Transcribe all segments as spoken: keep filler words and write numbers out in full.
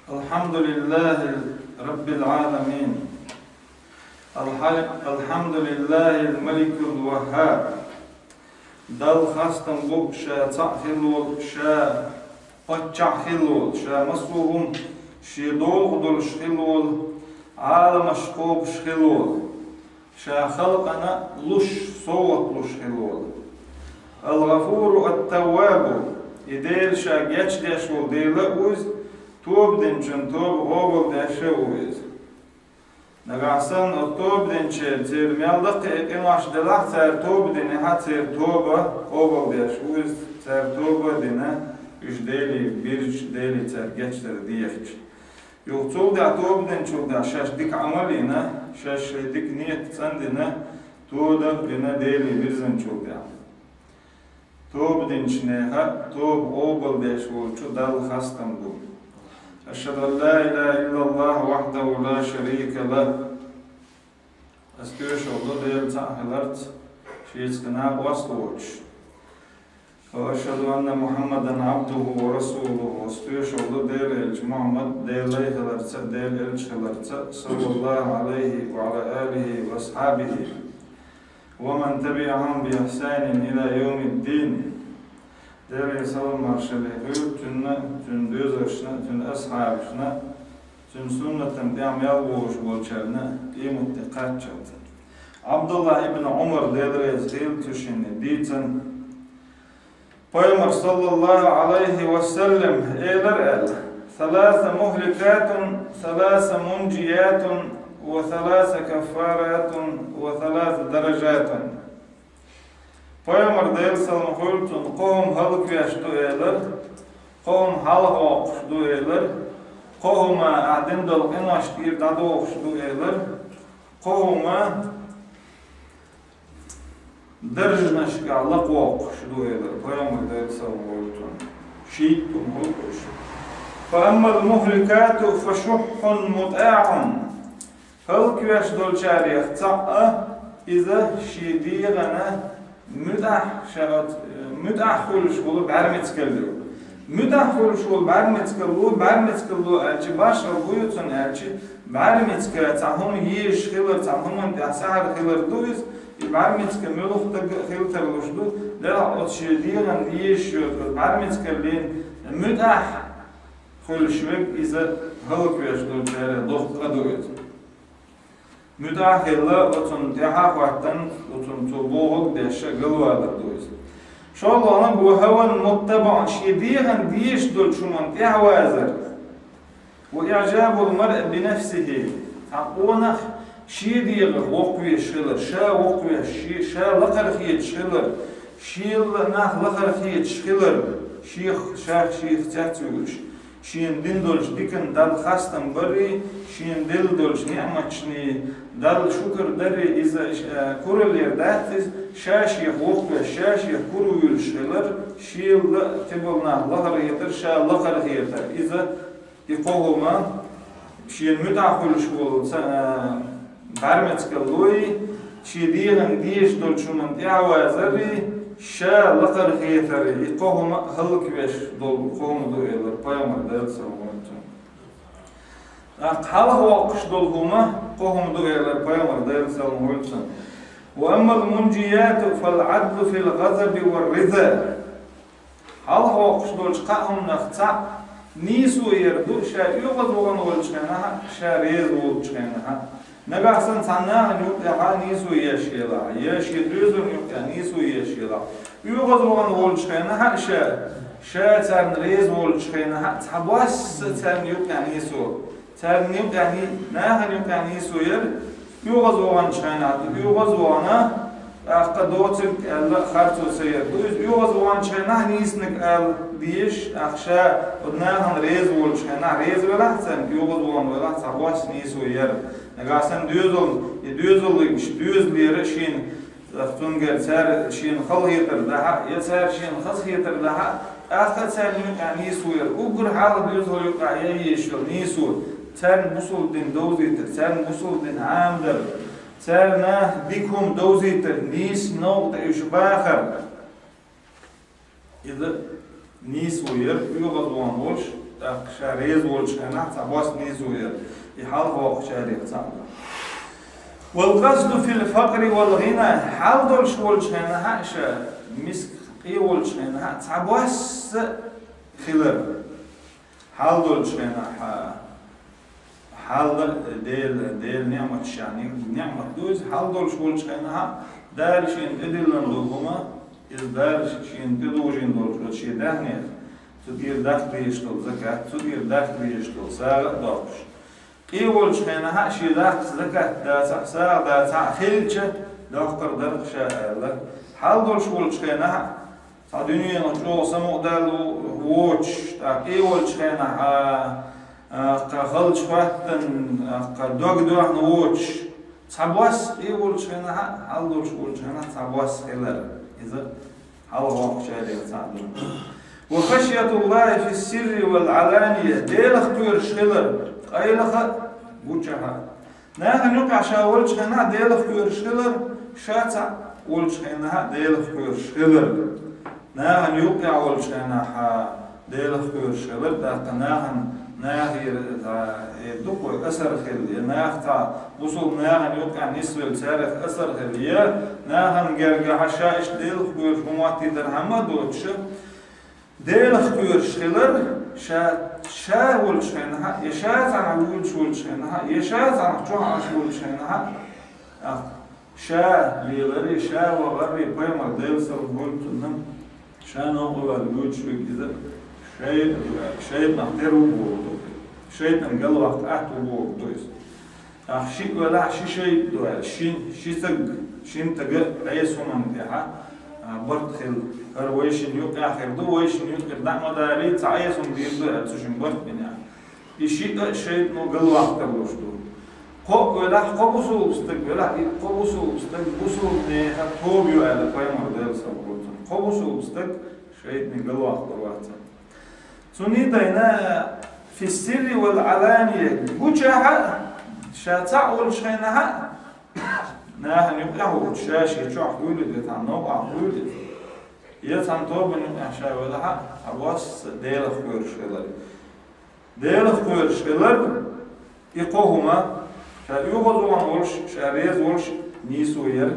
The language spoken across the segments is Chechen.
الحمد لله رب العالمين. الحل- الحمد لله الملك الوهاب. Далла хастам бу ша цхьаъ хилла волу, ша паччахь хилла волу, ша массо а хӀума шен догӀу долуш хилла волу, Ӏаламаш кхобуш хилла волу, ша халкъана луш, совгӀат луш хилла волу. Ал-ГӀафуру ат-Таввабу, и Дела ша гечдеш волу Дела а ву иза, тоба динчун тоба къобалдеш а ву иза. Нагахь санна оцу тоба динчеран церан мел даккхий къинош делахь, цара тоба динехь, церан тоба къобалдеш ву иза, цара тоба а дина, уьш Деле бирзича, Деле цара гечдар дехча. Юха цул тӀаьхьа тоба динчул тӀаьхьа шаьш дика Ӏамал а йина, шаьш шайн дика нийят цӀандина, тоба а дина Деле вирзинчул тӀаьхьа. Тоба динчу нехан тоба къобалдеш волчу Далла хастам ду. أشهد أن لا إله إلا الله وحده لا شريك له. Ас тоьшалла ду Дела цхьаъ хиларца, шеца кхин накъост воцуш. وأشهد أن محمدا عبده ورسوله. Ас тоьшалла ду Делан элча Мухьаммад Делан лай хиларца, Делан элча хиларца, صلى الله عليه وعلى آله وأصحابه ومن تبعهم بإحسان إلى يوم الدين. Деле салам маршалла хуьлда цунна, цуьнан доьзалшна, цуьнан асхьабашна, цуьнан суннатана тӀехь мел вогӀуш болчарна къематде кхаччалца. Ӏабдуллахь ибн Ӏумар, Дела реза хила цу шинна, дийцина, Пайхамар, саллаллаху Ӏалайхи ва саллам, элира аьлла: «Саласа мухликатун, саласа мунжиятун, ва саласа каффаратун, ва саласа даражатун». Пайхамар, Делан салам хуьлда цунна, кхо хӀума хӀаллаквеш ду элира, кхо хӀума хьалхавоккхуш ду элира, кхо хӀума ахь дина долу къинош тӀера дӀадохуш ду элира, кхо хӀума даржанашкахь лакхавоккхуш ду элира Пайхамар, Делан салам хуьлда цунна. Шийтта хӀума хӀаллаквеш. Фа аммал мухликату фа шуххун мутӀаӀун. ХӀаллаквеш долчарех цхьаъ, иза шен дегӀана муьтӀахь, ша, муьтӀахь хуьлуш волу бӀаьрмецкалла ю. МуьтӀахь хуьлуш волу бӀаьрмецкалла ю, бӀаьрмецкалла ю аьлча, башхалла бу ю цунна аьлча, бӀаьрмецка цхьа хӀума езаш хилар, цхьа хӀуманна тӀехь сахьар хилар ду иза, и бӀаьрмецка муьлха стаг а хила тарлуш ду, делахь оцу шен дегӀана езаш йоцу бӀаьрмецкаллин муьтӀахь хуьлуш верг иза хӀаллаквеш долчарех доккха къа ду иза. МуьтӀахь хилла, оцунна тӀаьхьа а хӀоттан, оцунна цо бохург деш а галвалар ду иза. ШолгӀаниг ва хӀаван муттабаӀун, шен дегӀана дезаш долчу хӀуманна тӀаьхьавазар. Ва иӀжабул маръи бинафсихи, цхьа къонах шен дегӀах воккхавеш хилар, ша воккхавеш, ши-, ша лакхара хеташ хилар, шел нах лахара хеташ хилар, шех, шех, шех цецвуьйлуш. Шена дина долчу диканна Далла хастам баррий, шена делла долчу неӀматашний Далла шукар даррий, иза, э, кураллера дац иза, ша шех воккхавеш, ша шех кура вуьйлуш хилар, шел а кхиболу нах лахара хетар, ша лакхара хетар. Иза и кхо хӀума шена муьтӀахь хуьлуш волу ца-, э, бӀаьрмецкаллой, шен дегӀана дезаш долчу хӀуманна тӀаьхьавазаррий, ша лакхара хетаррий, и кхо хӀума хӀаллаквеш долу кхо хӀума ду элира Пайхамар, Делан салам хуьлда цунна. ТӀаккха хьалхавоккхуш долу хӀума кхо хӀума ду элира Пайхамар, Делан салам хуьлда цунна. Ва аммал мунжияту фал Ӏадлу фил гӀазаби вар риза. Хьалхавоккхуш долчу кхаа хӀуманах цхьаъ нийсо яр ду, ша оьгӀазвахана волчу хенахь а, ша реза волчу хенахь а. Нагахь санна цхьана нахана юкъахь а нийсо еш елахь, я шен доьзална юкъахь нийсо еш елахь. ОьгӀазвахана волчу хенахь а ша, ша царна реза волчу хенахь а цхьабосса царна юкъахь нийсо. Царна юкъахь ни-, нахана юкъахь нийсо яр, оьгӀазваханчу хенахь ду, оьгӀазвахана, тӀаккха доцург аьлла, харцо ца яр ду. Иза оьгӀазваханчу хенахь нийсаниг ала дезаш, тӀаккха ша оцу нахана реза волчу хенахь реза велахь а царна, оьгӀазвахана велахь а цхьабосса нийсо яр. Нагахь санна доьзал, и доьзаллигаш доьзалера шена Цунгара цара шена халахетар дахьа, я цара шена хазахетар дахьа, тӀаккха царна юкъахь нийсо яр. Уггар хьалха доьзал юкъахь ян езаш йолу нийсо, царна бусалба дин довзийтар, царна бусалба дин Ӏамадар, царна дика хӀума довзийтар, нийса новкъа тӀе уьш бахар. Иза нийсо яр, оьгӀазвахана волуш, ТӀаккха ша реза волчу хенахь цхьа бос нийсо яр, и хьалха воккхучарех цхьаъ ву. والقصد في الفقر والغنى, хьал долуш волчу хенахь а ша, миска къе волчу хенахь а цхьа бос а хилар. Хьал долчу хенахь а, хьал а Дела, Дела неӀматаш, шен неӀмат ду иза, хьал долуш волчу хенахь а, Дала шена тӀедиллина долу хӀума, иза Дала шена тӀедужийна долчу оцу шен даьхнех, цу тӀера даккха дезаш долу закат, цу тӀера даккха дезаш долу сагӀа а доккхуш. Къе волчу хенахь а шен даккха закат дацахь, сагӀа дацахь а хилча, доккхур дара ша аьлла. Хьал долуш волчу хенахь а, цхьа дуьненах чӀогӀа самукъадаьлла воцуш, тӀаккха къе волчу хенахь а, а, кхин халчу хӀоьттина, а, кхин дог доьхна воцуш, цхьа бос къе волчу хенахь а, хьал долуш волчу хенахь а цхьа бос хилар. Иза хьалха воккхучарех цхьаъ ду. وخشية الله في السر والعلانية, Делах кхоьруш хилар, къайлаха а, гучахь а. Нахана юкъахь ша волчу хенахь а Делах кхоьруш хилар, ша цхьаъ волчу хенахь а Делах кхоьруш хилар. Нахана юкъахь волчу хенахь а Делах кхоьруш хилар, тӀаккха нахана, нахера, э, дукха асар хилла, я наха цхьа бусулба нахана юкъахь нисвелла, царах асар хилла, я нахана гергахь ша иштта Делах кхоьруш хӀума хӀоттийта хӀума а доцуш, Делах кхоьруш хилар, ша, ша волчу хенахь а, я ша цхьаьна вуьйлуш волчу хенахь а, я ша цхьаьна чохь Ӏаш волчу хенахь а, а, ша леларе, ша вахаре, пайхамар, Делан салам хуьлда цунна, ша новкъа ваьлла вуьйлуш верг иза шайтӀа ду аьлла, шайтӀанах тера ву бохург ду. ШайтӀан галваккха атта ву бохург ду иза. Ахь шиъ велахь, ши шайтӀа ду аьлла, ши, ши стаг, шина стага Ӏеса хӀуманна тӀехь а, а, барт хилла. ХӀара вайшинна юкъахь хир ду, вайшинна юкъера дӀа а ма далий, цхьа Ӏеса хӀума дийр ду аьлла, цу шимма барт бинехь. И шиъ а шайтӀано галваккхар луш ду. Кхоъ велахь, кхо бусулба стаг велахь, и кхо бусулба стаг бусулба нехан тоба ю аьлла, пайхамар, Делан салам хуьлда цунна. Кхо бусулба стаг шайтӀане галваккхалур вац. Цунна дайна في السر والعلانية, гучахь а, ша цхьаъ волчу хенахь а, нахана юкъахь а воцуш, ша шен чохь хуьлийла, я цхьана новкъахь хуьлийла, я цхьана тобанна юкъахь ша велахь а, цхьа бос а Делах кхоьруш хилар. Делах кхоьруш хилар, и кхо хӀума, ша оьгӀазвахна волуш, ша реза волуш нийсо яр.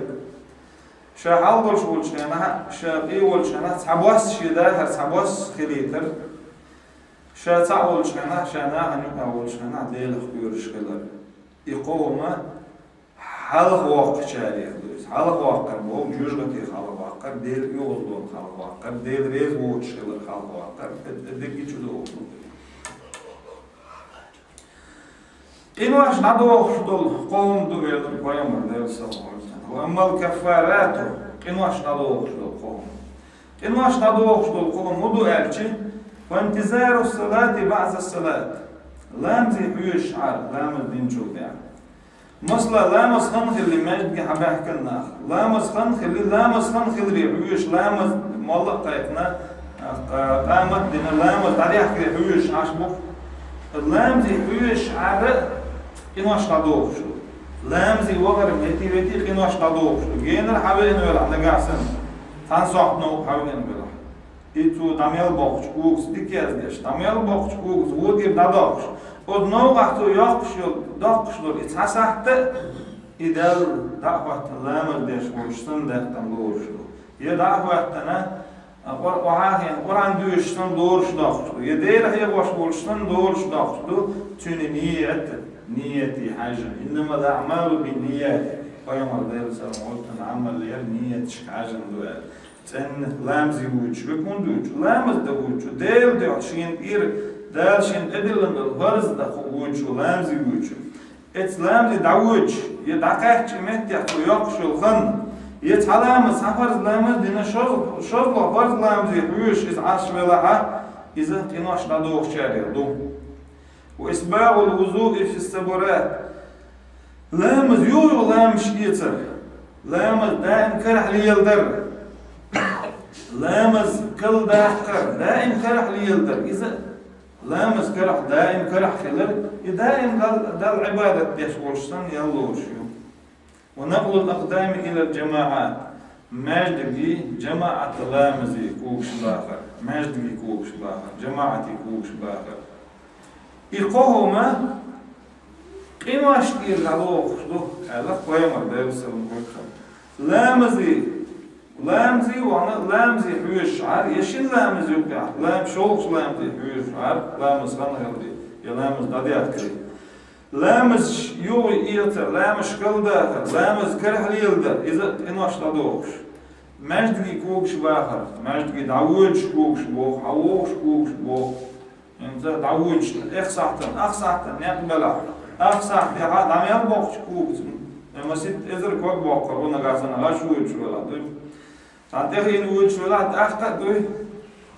Ша хьал долуш волчу хенахь а, ша къе волчу хенахь а цхьа бос шен дахар, цхьа бос хилийтар. Ша цхьаъ волчу хенахь а, ша нахана юкъахь волчу хенахь а Делах кхоьруш хилар. И кхо хӀума хьалха воккхучарех ду иза. Хьалха ваккхар боху, жоьжахатех хьалха ваккхар, Дела оьгӀазлонах хьалха ваккхар, Дела реза воцуш хилар хьалха ваккхар, д-, д-, дерриге а чудогӀуш ду. Къинош дӀадохуш долу кхо хӀума ду, элира пайхамар, Делан салам хуьлда цунна. وأما الكفارات, къинош дӀадохуш долу кхо хӀума. Къинош дӀадохуш долу кхо хӀума хӀун ду аьлча, فانتظار الصلاة بعد الصلاة. Ламазе хьоьжуш Ӏар, ламаз динчул тӀаьхьа. Масала, ламаз хан хилли маьждиге хьабаьхкина нах. Ламаз хан хилли, ламаз хан хиларе хьоьжуш, ламаз молла а кхайкхина, къа-, къамат а дина, ламаз дӀадаьхкаре хьоьжуш Ӏаш бу-кх. Ламазе хьоьжуш Ӏар а къинош дӀадохуш ду. Ламазе вахар метте-ветте къинош дӀадохуш ду. Генара хьавеана велахь нагахь санна, цхьана сохьта новкъа хьавеана велахь. И цо дӀа мел боккхучу когас дика яздеш, дӀа мел боккхучу когас вон тӀера дӀадоккхуш, оцу новкъахь цо йоккхуш йолу, доккхуш долу и цхьа сахьт а, и Далла дӀа а хӀоттана ламаз деш волуш санна даьккхина лоруш ду. Я дӀа а хӀоттана, а, Къур-, охьахиъна Къуръан доьшуш санна лоруш доккхуш ду. Я Дела хьехош волуш санна лоруш доккхуш ду. Цуьнан ният, нияте хьаьжжина. إنما الأعمال بالنيات. Пайхамар, Делан салам хуьлда цунна, Ӏамал яра нияташка хьаьжжина ду аьлла. ЦӀенна ламазе воьдуш верг хӀунда воьду? Ламаз дан воьду, Делан дуьхьа шена тӀера, Дала шена тӀедиллина долу фарз дан ху-, воьду, ламазе воьду. Эцу ламазе дӀавоьдуш, я дӀакхаьчча меттехь цо йоккхуш йолу хан, я цхьа ламаз, цхьа фарз ламаз дина, шоз-, шозлагӀа фарз ламазе хьоьжуш иза Ӏаш велахь а, иза къинош дӀадохучарех ду. وإسباغ الوضوء في الصبرات. Ламаз, юха-юха ламазаш эцар. Ламаз даим карахь леладар. Ламаз калдаккхар, даим карахь леладар. Иза ламаз карахь, даим карахь хилар, и даим Дал-, Далла Ӏибадат деш волуш санна ял лоруш ю. ونقل الأقدام إلى الجماعات. Маьждиге жамаӀат ламазе когаш бахар, маьждиге когаш бахар, жамаӀате когаш бахар. И кхо хӀума къинош тӀера дӀадохуш ду, аьлла пайхамар, Делера салам хуьлда цунна. Ламазе, ламазе вахана, ламазе хьоьжуш Ӏар, я шин ламаз юкъехь, лам-, шолгӀачу ламазе хьоьжуш Ӏар, ламаз хан хиларе, я ламаз дӀадехкаре. Ламаз юххе эцар, ламаз кхалдахар, ламаз карахь леладар, иза къинош дӀадохуш. Маьждиге когаш бахар, маьждиге дӀавоьдуш когаш боху, хьан вогӀуш когаш боху. ХӀинца дӀавоьдуш, эх сахьтана, ах сахьтана некъ белахь, ах сахьт тӀехь дӀа мел боккхучу когаца, масийтта эзар ког боккхур бу нагахь санна гӀаш воьдуш велахь, дуй. Цхьана тӀехийна воьдуш велахь, тӀаккха а дуй.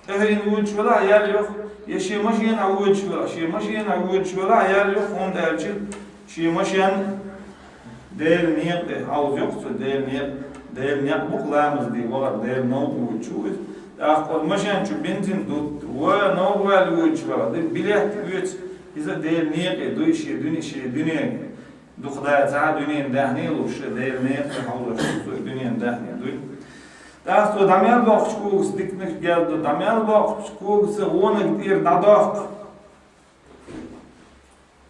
ТӀехийна воьдуш велахь, ял йоху, я шен машенахь воьдуш велахь, шен машенахь воьдуш велахь, ял йоху, хӀунда аьлча шен машен Делан некъа тӀе хьовза йоккху цо, Делан некъа, Делан некъ бу-кх ламаз де вахар, Делан новкъа воьдуш ву иза. ТӀаккха оцу машен чу бензин дутта, ва новкъа ваьлла воьдуш велахь, де билет оьцу, иза Делан некъе дуй, шен дуьне, шен дуьненга. Дукха дацахь а дуьненан даьхни а луш, Делан некъа тӀе хьовзош ву цо, дуьненан даьхни дуй. ТӀаккха цо дӀа мел боккхучу когаца диканаш герз ду, дӀа мел боккхучу когаца вониг тӀера дӀадоккху.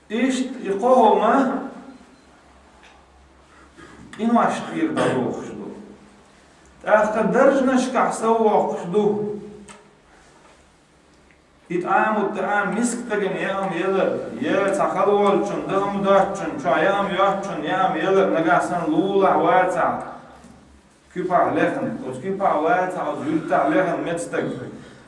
Иштта и кхо хӀума къинош тӀера дӀадохуш ду. ТӀаккха даржанашкахь соввоккхуш ду. ИтӀаму тӀаам, миска стагана яам ялар, я цхьа хала волчун, дахам доцчун, чохь яам йоцчун яам ялар, нагахь санна лулахь вацахь, куьпахь лехна, оцу куьпахь вацахь, оцу юьртахь лехна меца стаг,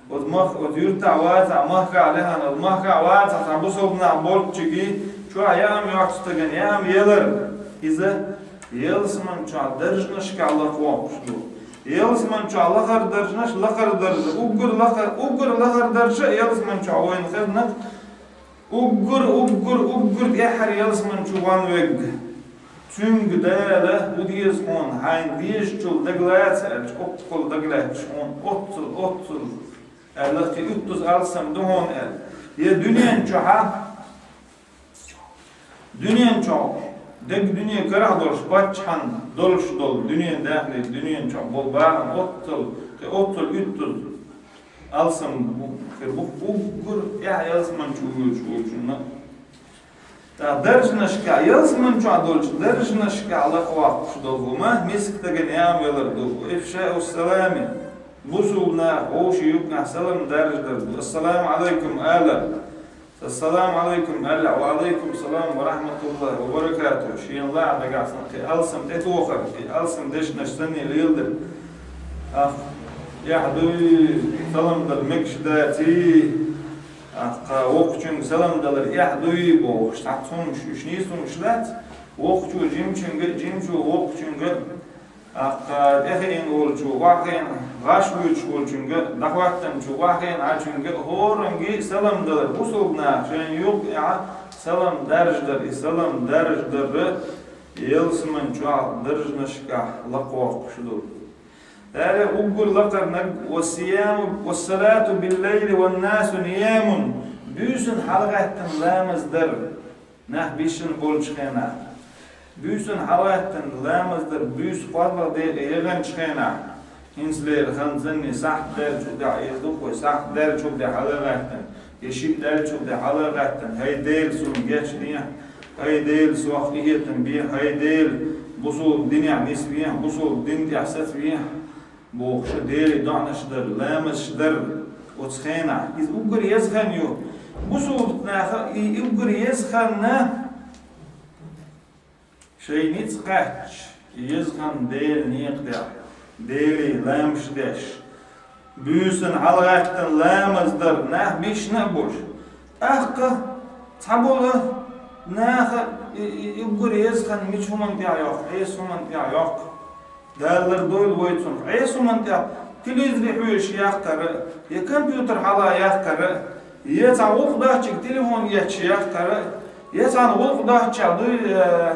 оцу мах-, оцу юьртахь вацахь, махкахь лехна, оцу махкахь вацахь, цхьа бусалба нах болччиге, чохь яам йоцчу стагана яам ялар, иза ялсаман чохь даржанашкахь лакхавоккхуш ду. Ялсаман чохь лахара даржанаш, лахара даржа, уггар лаха-, уггар лахара даржа ялсаман чохь вайна хезна, уггар, уггар, уггар тӀаьххьара ялсаман чу ван верг. Цуьнга Дала хӀун деза хьуна, хьайна дезачул дагалаца аьлча, оццул дагалаьтташ хьуна, оццул, оццул аьлла, кхин уьттаза алсам ду хьуна аьлла. Я дуьнен чохь а, дуьнен чохь, дерриг дуьне карахь долуш паччахьан долуш долу дуьнен даьхни, дуьнен чохь болу бахам оццул, кхин оццул уьттаза алсам бу, хир бу, уггар тӀаьхьа ялсаман чу воьдуш волчунна. ТӀаккха даржанашкахь, ялсаман чохь долчу даржанашкахь лакхавоккхуш долу хӀума миска стагана яам ялар ду, ифшаъу салами, бусалба наха вовшийн юкъахь салам даржадар ду, ассаламу Ӏалайкум алар. Ассаламу Ӏалайкум аьлла, ва Ӏалайкум салам ва рахьматуллахӀи ва баракатухӀ. Шена лаахь дагахь санна кхин алсам тӀетохар, кхин алсам дешнаш санна леладар. Ах, эхь дуй, салам дала мегаш даций? Ах, кхин вокхучуьнга салам далар эхь дуй бохуш, цхьацца хӀумаш, уьш нийса хӀумаш дац. Вокхучо жимачуьнга, жимачо вокхучуьнга, ТӀаккха тӀехиъна волчо, охьахиъна, гӀаш воьдуш волчуьнга, дӀахӀоьттинчу, охьахиъна Ӏачуьнга, хӀоранге салам далар, бусалба наха шайна юкъахь салам даржадар, и салам даржадар ялсаман чохь даржанашкахь лакхавоккхуш ду. Дала уггар лакхарнаг: «Ва сияму, ва салату биллайли ван насу ниямун», буьйсанна хьалагӀаьттина ламаз дар. Нах бишина болчу хенахь, буьйсанна хьалагӀаьттина ламаз дар, буьйса кхозлагӀа декъе яханчу хенахь, хӀинцалера хан санна сахьт даьллачул тӀаьхьа, иза ду-кх вай, сахьт даьллачул тӀаьхьа хьалагӀаьттина, я шиъ даьллачул тӀаьхьа хьалагӀаьттина, хӀай Дела, суна гечдехьа, хӀай Дела, сох къинхетам бехьа, хӀай Дела, бусалба динехь нисвехьа, бусалба дин тӀехь сацавехьа бохуш, Деле доӀанаш дар, ламазаш дар оцу хенахь. Иза уггар еза хан ю. Бусалба наха и уггар еза хан шайн ницкъ кхаьчча, еза хан Делан некъа тӀехь, Деле ламазаш деш, буьйсанна хьалагӀаьттина ламаз дар, нах бишина а болуш. ТӀаккха цхьаболу наха и, и, и уггар еза хан мича хӀуманна тӀехь йоккху, Ӏеса хӀуманна тӀехь йоккху. Дала лардойла вай цунах. Ӏеса хӀуманна тӀехь телевизоре хьоьжуш яккхар а, я компьютер хьала яккхар а, я цхьа гӀуллакх доцчуьнга телефон етташ яккхар а, я цхьана гӀуллакх доцчехь дуй, э,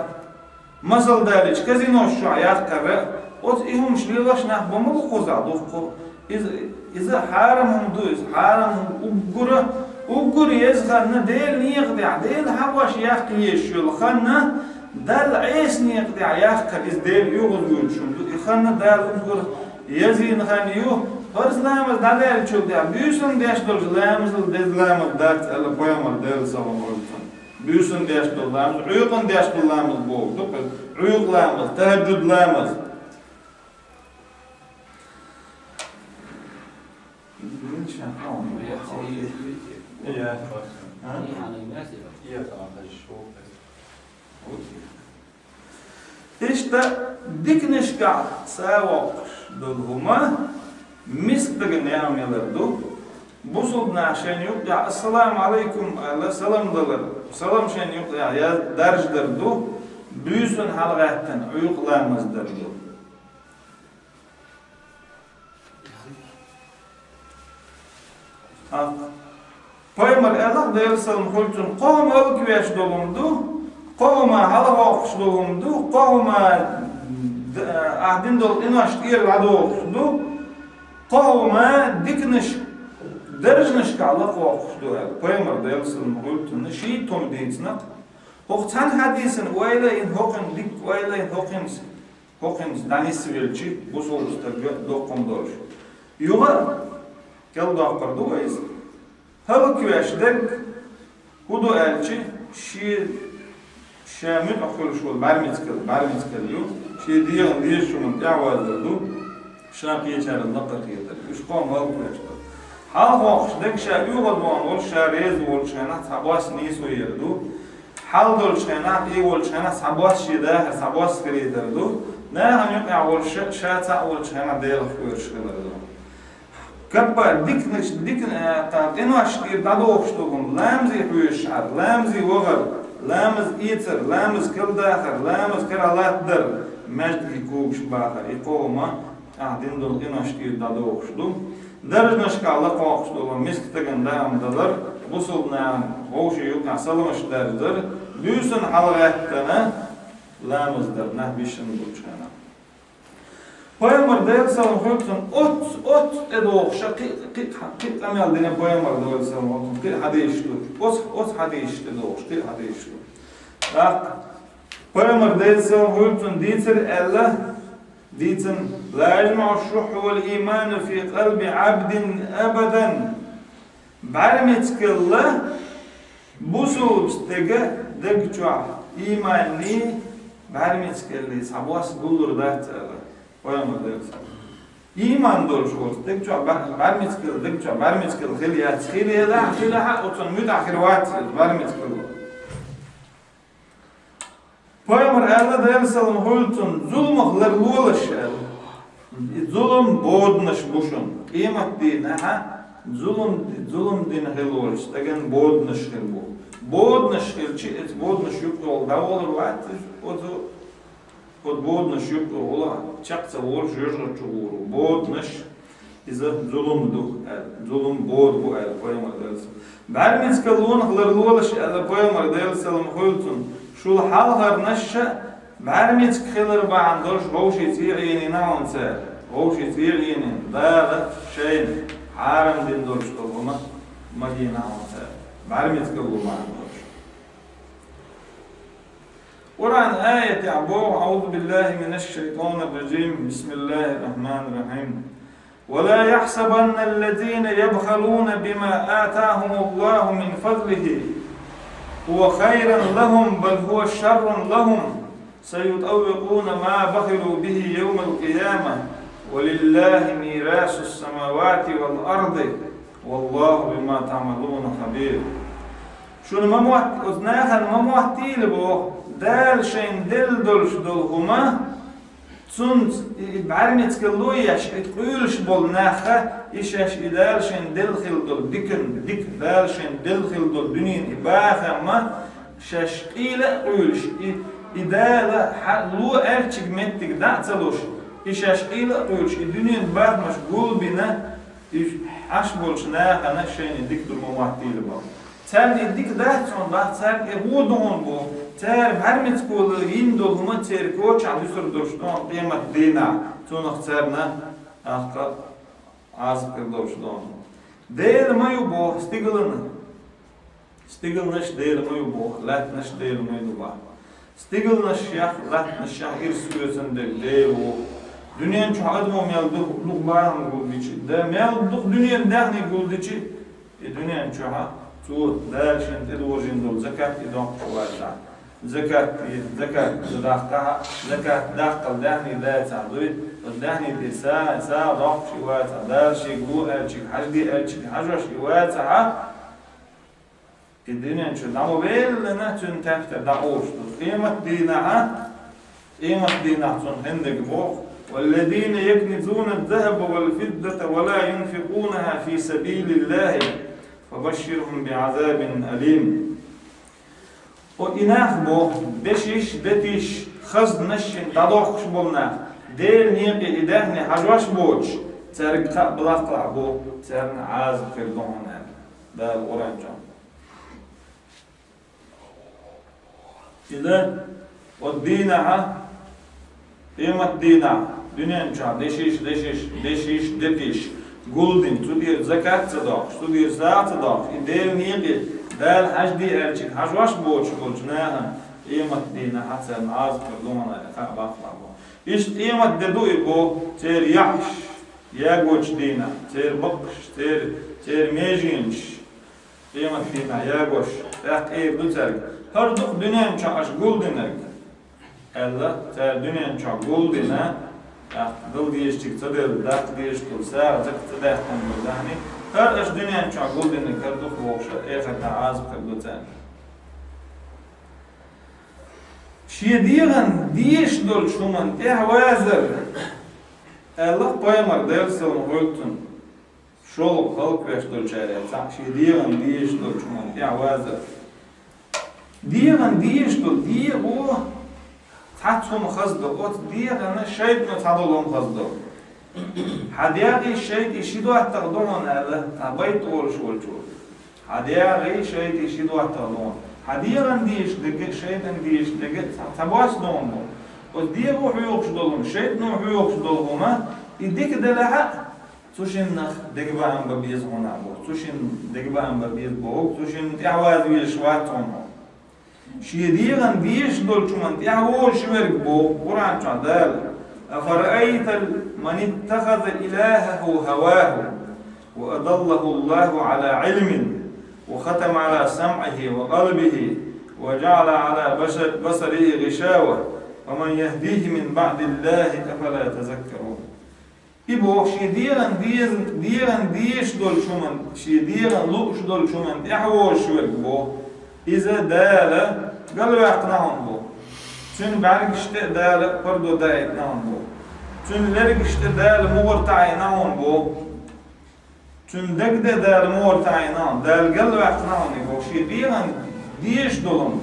масал далийча, казинош чохь яккхар а, оцу и хӀумаш лелош нах бан ма бу кхузахь дуккха. Иза, иза хьарам хӀума ду, иза хьарам хӀума уггар, уггар еза хан Делан некъа тӀехь, Дела хьахош яккха езаш йолу хан Далла Ӏеса некъа тӀехь яккхар, иза Дела оьгӀазвоьдуш хӀума ду. И хан Дала уггар езийна хан ю, Парз ламаз дӀадаьллачул тӀехьа буьйсанна деш долча ламазал деза ламаз дац аьлла пайхамара, Даьла салам хилда цунна. Буьйсанна деш дола ламаз, Ӏуйкъанна деш дола ламаз бохург ду-кх, Ӏуйкъа ламаз, тахӀажжуд ламаз. Иштта диканашкахь сов воккхуш дола хӀума миска даган яа мелар ду. Бусулба наха шайна юкъехь «Ассаламу Ӏалайкум» аьлла салам далар, салам шайна юкъехь яз даржадар ду. Буьйсанна хьалагӀаьттина Ӏуйкъа ламаз дар ду. Пайхамара аьлла-кх, Даьла салам хилда цунна, кхо хӀума хӀалаквеш дола хӀума ду, кхо хӀума хьалагӀоттуш дола хӀума ду, кхо хӀума д-, ахь дина долу къинош тӀера дӀадохуш ду, кхо хӀума диканаш даржанашкахь лакхвоккхуш ду аьлла. Пайхамара, Даьла салам хилда цунна, шийтта хӀума дийцина-кх. ХӀокху цхьана хьадисана ойла а йина, хӀокхуьнан дикка ойла а йина, хӀокхуьнца ХӀокхуьнца дӀанисвелча, бусулба стага доккха хӀума долуш. Юха а кӀелдоккхур ду вай иза. ХӀалаквеш дерг хӀун ду аьлча, шен, ша муьтӀахь хуьлуш волу бӀаьрмецкал, бӀаьрмецкал ю, шен дегӀан дезачу хӀуманна тӀаьхьавазар ду, ша кхечарна лакхара хетар ю. Уьш кхо хӀума хӀалаквеш дерг. Хьалхавоккхуш дерг ша оьгӀазвахана волуш, ша реза волчу хенахь цхьа бос нийсо яр ду. Хьал долчу хенахь, и волчу хенахь цхьа бос шен дахар, цхьа бос карийтар ду. Нахана юкъахь волуш ша, ша цхьаъ волчу хенахь Делах коьрташ хилар ду. Каппар диканаш, дикан-, а, къа-, къинош тӀера дӀадохуш ду хӀума, ламазе хьоьжуш Ӏар, ламазе вахар, ламаз эцар, ламаз карладахар, ламаз карахь латтадар, маьждиге когаш бахар. И кхо хӀума ахь дина долу къинош тӀера дӀадохуш ду. Даржанашкахь лакхвоккхуш долу миска стагана даам далар, бусулба нахана вовшийн юкъахь саламаш даржадар, буьйсанна хьалагӀаьттина ламаз дар, нах бишина болчу хенахь. Пайхамара, Делан салам хуьлда цунна, оццу, оццу тӀедогӀуш кхин, кхин, кхин къамел дина пайхамара, Делан салам хуьлда цунна, кхин хьадисаш ду. Оццу, оццу хьадисаш тӀедогӀуш кхин хьадисаш ду. ТӀаккха пайхамара, Делан салам хуьлда цунна, дийцира аьлла, дийцина: «لا يجمع الشح والإيمان في قلب عبد أبدا». БӀаьрмецкалла бусулба стеган даг чохь ийманний бӀаьрмецкаллий цхьа бос гуллур дац аьлла, пайхамара, Делан салам. Ийман долуш волу стеган чохь бӀаь-, бӀаьрмецкалла, даг чохь бӀаьрмецкалла хила яц, хила елахь, хилахь а, оцунна муьтӀахь хир вац иза, бӀаьрмецкалла. Пайхамара аьлла, Делан салам хуьлда цунна: «Зуламах ларлолаш», аьлла. И зулам боданаш бу шуна. Къематдийнахь зулам, зулам дина хила волчу стагана боданаш хир бу. Боданаш хилча, эцу боданаш юккъехула дӀаволур вац иза, оцу, оцу боданаш юккъехула чекх ца волуш, жоьжахати чу гӀур ву. Боданаш Иза зулам ду аьлла, зулам бода бу аьлла, пайхамара, Делан салам. БӀаьрмецкаллонах ларлолаш аьлла, пайхамара, Делан салам хуьлда цунна, шул хьалхарнаш а бӀаьрмециг хилар бахьана долуш вовшийн цӀий Ӏийнийна хьуна цара. Вовшийн цӀий Ӏийнийна, Дала шайна хьарам дина долуш долу хӀума магийна хьуна цара. БӀаьрмецкалла бахьана долуш. Къуръан аятехь боху: أعوذ بالله من الشيطان الرجيم. بسم الله الرحمن الرحيم. ولا يحسبن الذين يبخلون بما آتاهم الله من فضله هو خيرا لهم بل هو شر لهم سيطوقون ما بخلوا به يوم القيامة ولله ميراث السماوات والأرض والله بما تعملون خبير. Шуна ма мотт-, оцу нахана ма моттийла боху, Дала шайна делла долуш долу хӀума, цунца и, и бӀаьрмецкалла еш, и къуьйлуш болу нах а, и шаьш и Дала шайна делла хила долу дикан, дика Дала шайна делла хила долу дуьненан и бахам а, шаьш къийла а къуьйлуш, и, и Дала хьа-, ло аьллачу меттиг дӀа а ца луш, и шаьш къийла а къуьйлуш, и дуьненан бахамаш гулбина, Иза Ӏаш болчу нахана шайна дика ду ма моттийла боху. Царна и дика дац хьуна боху, царна и гӀо ду хьуна боху. Цара бӀаьрмецкалла йина долу хӀума церан кочахь дуьсур долуш ду хьуна къематдийнахь, цунах царна ахка Ӏазап хир долуш ду хьуна. Дела ма ю боху стигална. Стигалнаш Дела ма ю боху, лаьттанаш Дела ма ю боху. Стигалнашех, лаьттанашех ирс оьцун дерг Дела ву. Дуьнен чу адамо мел дукха, дукха бахам гулдича, да, мел дукха дуьнен даьхни гулдича, и дуьнен чу цо Дала шен тӀедожийна долу закат и доккхуш вацахь. Закат и, закат даккхахь, закат даккхал даьхни дацахь дуй, оцу даьхни тӀе сагӀа, сагӀа доккхуш и вацахь, Дала шега ло аьллачуьнга, хьажде аьллачуьнга хьажош и вацахь, и дуьнен чу дӀа ма веллина, цуьнан тептар дӀакъовлуш ду. Къематдийнахь, къематдийнахь цунна хиндерг боху: «والذين يكنزون الذهب والفضة ولا ينفقونها في سبيل الله فبشرهم بعذاب أليم». О, и нах боху, дешиш, детиш, хазнаш шина дӀадоккхуш болу нах, Делан некъе и даьхни хьажош боцуш, цаьрга кхаъ балаккхалахь боху, царна Ӏазап хир ду хьуна аьлла, Дала Къуръан чохь. Иза, оцу дийнахь, къематдийнахь, дуьнен чохь дешиш, дешиш, дешиш, детиш, гулдина, цу тӀера закат ца доккхуш, цу тӀера сагӀа ца доккхуш, и Делан некъе, Дала хьажде аьллачуьнга хьажош боцуш болчу нахана, къематдийнахь царна Ӏазап хир ду хьуна аьлла, кхаъ балаккхалахь боху. Иштта къематде ду и боху, церан яхьаш ягочу дийнахь, церан баккхаш, церан, церан меженаш. Къематдийнахь ягош, тӀаккха эр ду цаьрга: «ХӀара ду-кх дуьнен чохь аша гулдинарг», — аьлла, цара дуьнен чохь гулдина, тӀаккха дала дезачуьнга ца делла, даккха дезаш долу сагӀа, закат ца даьккхина долу даьхни, хӀара аша дуьнен чохь гулдинарг хӀара ду-кх бохуш, эхартахь Ӏазап хир ду царна. Шен дегӀан дезаш долчу хӀуманна тӀаьхьавазар, аьлла пайхамар, Делан салам хуьлда цунна. ШолгӀа халкъ веш долчарел цхьаъ шен дегӀан дезаш долчу хӀуманна тӀаьхьавазар. ДегӀан дезаш долу дегӀо цхьацца хӀума хазадо, оцу дегӀана шайтӀано цхьадолу хӀума хазадо. Хьан дегӀий шайтӀий ши доттагӀа ду хьуна аьлла, цхьа байт олуш волчо. Хьан дегӀий шайтӀий ши доттагӀа ду хьуна. Хьан дегӀан дезаш дерг а, шайтӀан дезаш дерг а цхьа, цхьа бос ду хьуна боху. Оцу дегӀо хьоьхуш долу хӀума, шайтӀано хьоьхуш долу хӀума, и дика делахь а, цу шиннах дегабаам бан беза хьуна боху. Цу шинна дегабаам бан беза боху, цу шинна тӀаьхьаваза везаш вац хьуна хьо. Шен дегӀан дезаш долчу хӀуманна тӀаьхьавозуш верг боху Къуръан чохь Дала: «أفرأيت من اتخذ إلهه هواه وأضله الله على علم وختم على سمعه وقلبه وجعل على بش-، بصره غشاوة فمن يهديه من بعد الله أفلا تذكرون». И боху, шен дегӀан деза-, дегӀан дезаш долчу хӀуманна, шен дегӀан лууш долчу хӀуманна тӀаьхьавозуш верг боху, иза Дала галваьккхина хьуна боху. Цуьнан бӀаьргаш тӀе а Дала пардо даийтина хьуна боху. Цуьнан лергаш тӀе Дала мугӀар таӀийна хьуна боху. Цуьнан дагде Дала мугӀар таӀийна хьуна, Дала галваьккхина хьуна и боху. Шен дегӀан дезаш долу хӀума,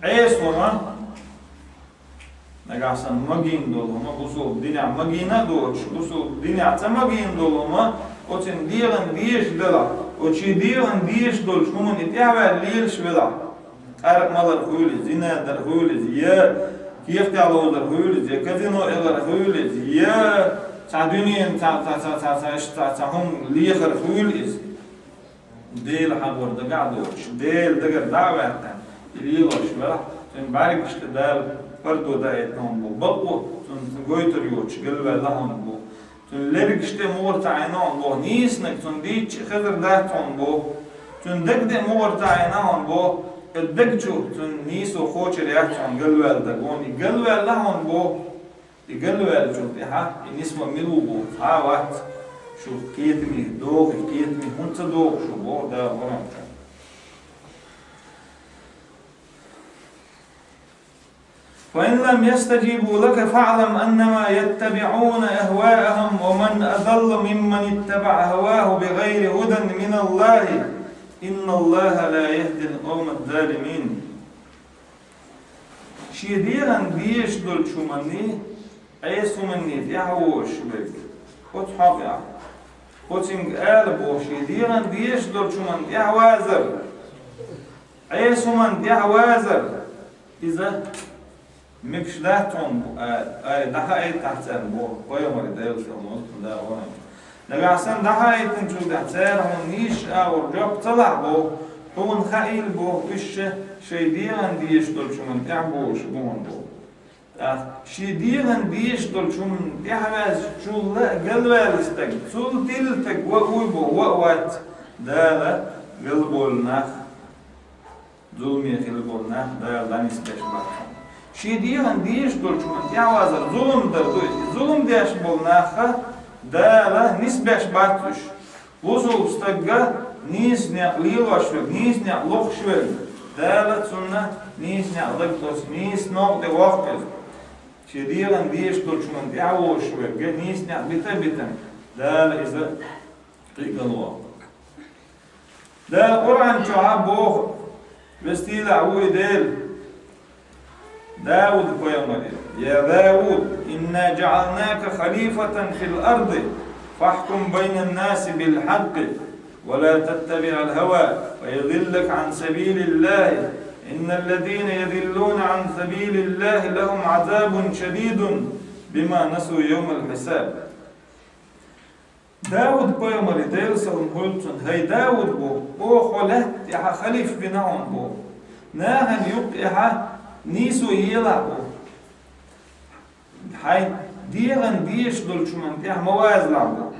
Ӏеса хӀума, нагахь санна магийна долу хӀума, бусалба динехь магийна а доцуш, бусалба динехь ца магийна долу хӀума, оцуьнан дегӀан дезаш делахь, оцу шен дегӀан дезаш долчу хӀуманна и тӀаьхьаваьлла лелаш велахь, къаркъа малар хуьлу иза, зина дар хуьлу иза, я кехатехь ловзар хуьлу иза, я казино элар хуьлу иза, я цхьа дуьненан цхьа, цхьа, цхьа, цхьа, цхьа, цхьа, цхьа хӀума лехар хуьлу иза. Дела хьагор дагахь а доцуш, Дела дагара дӀа а ваьккхина, и лелош велахь, цуьнан бӀаьргаш тӀе Дала пардо даийтина хьуна боху, бакъо цунна гойтур йоцуш галваьлла хьуна боху. Цуьнан лергаш тӀе мугӀар таӀийна хьуна боху, нийсаниг цунна дийцча а хезар дац хьуна боху. Цуьнан дагде мугӀар таӀийна хьуна боху, и даг чу цуьнан нийсо кхочур яц хьуна галваьлла даг вон, и галваьлла хьуна боху. И галваьллачул тӀаьхьа и нисбан мила ву боху, цхьа а вац, шу кхетаме догӀий, кхетаме хӀунда ца догӀу шу боху Дала Къуръан чохь. فإن لم يستجيبوا لك فاعلم أنما يتبعون أهواءهم ومن أضل ممن اتبع هواه بغير هدى من الله إن الله لا يهدي القوم الظالمين. Шен дегӀан дезаш долчу хӀуманний, Ӏеса хӀуманний тӀаьхьавозуш верг, оцу хьокъехь, оцуьнга ала боху, шен дегӀан дезаш долчу хӀуманна тӀаьхьавазар, Ӏеса хӀуманна тӀаьхьавазар, иза мегаш дац хьуна, а, ай, дӀахаийтахь царна боху, пайхамаре, Делан салам хуьлда цунна, Дала гӀо. Нагахь санна дӀахаийтинчул тӀаьхьа цара хьуна нийсачу агӀор жоп ца лахь боху, хьуна хаийла боху, уьш ша шайн дегӀан дезаш долчу хӀуманна тӀаьхьабозуш бу хьуна боху. ТӀаккха шен дегӀан дезаш долчун тӀаьхьаваьзачул а галваьлла стаг, цул тилла стаг ва а вуй боху, ва а вац, Дала галболу нах, зуламе хилла болу нах Дала дӀанисбеш бац. Шен дегӀан дезаш долчун тӀаьхьавазар зулам дар ду иза. Зулам деш болу нах Дала нисбеш бац уьш. Бусалба стагга нийса некъ лелош верг, нийса некъ лохуш верг, Дала цунна нийса некъ дагадоссу, нийса новкъа тӀе воккху иза. Шен дегӀан дезаш долчун тӀаьхьавозуш верг, нийса некъ бита а битина, Дала иза кхин а галвоккху. Дала Къуръан чохь боху, веза-сийлахь ву и Дела, Дауд-пайхамаре: «يا داود إنا جعلناك خليفة في الأرض فاحكم بين الناس بالحق ولا تتبع الهوى فيضلك عن سبيل الله إن الذين يضلون عن سبيل الله لهم عذاب شديد بما نسوا يوم الحساب». Дауд-пайхамаре, Делан салам хуьлда цунна: «ХӀай Дауд, бу, оха хьо лаьтта тӀехь халифа бина хьуна, бу. Нахана юккъехь нийсо елахь, бу. Хьайн дегӀан дезаш долчунна тӀехь ма вазалахь, бу.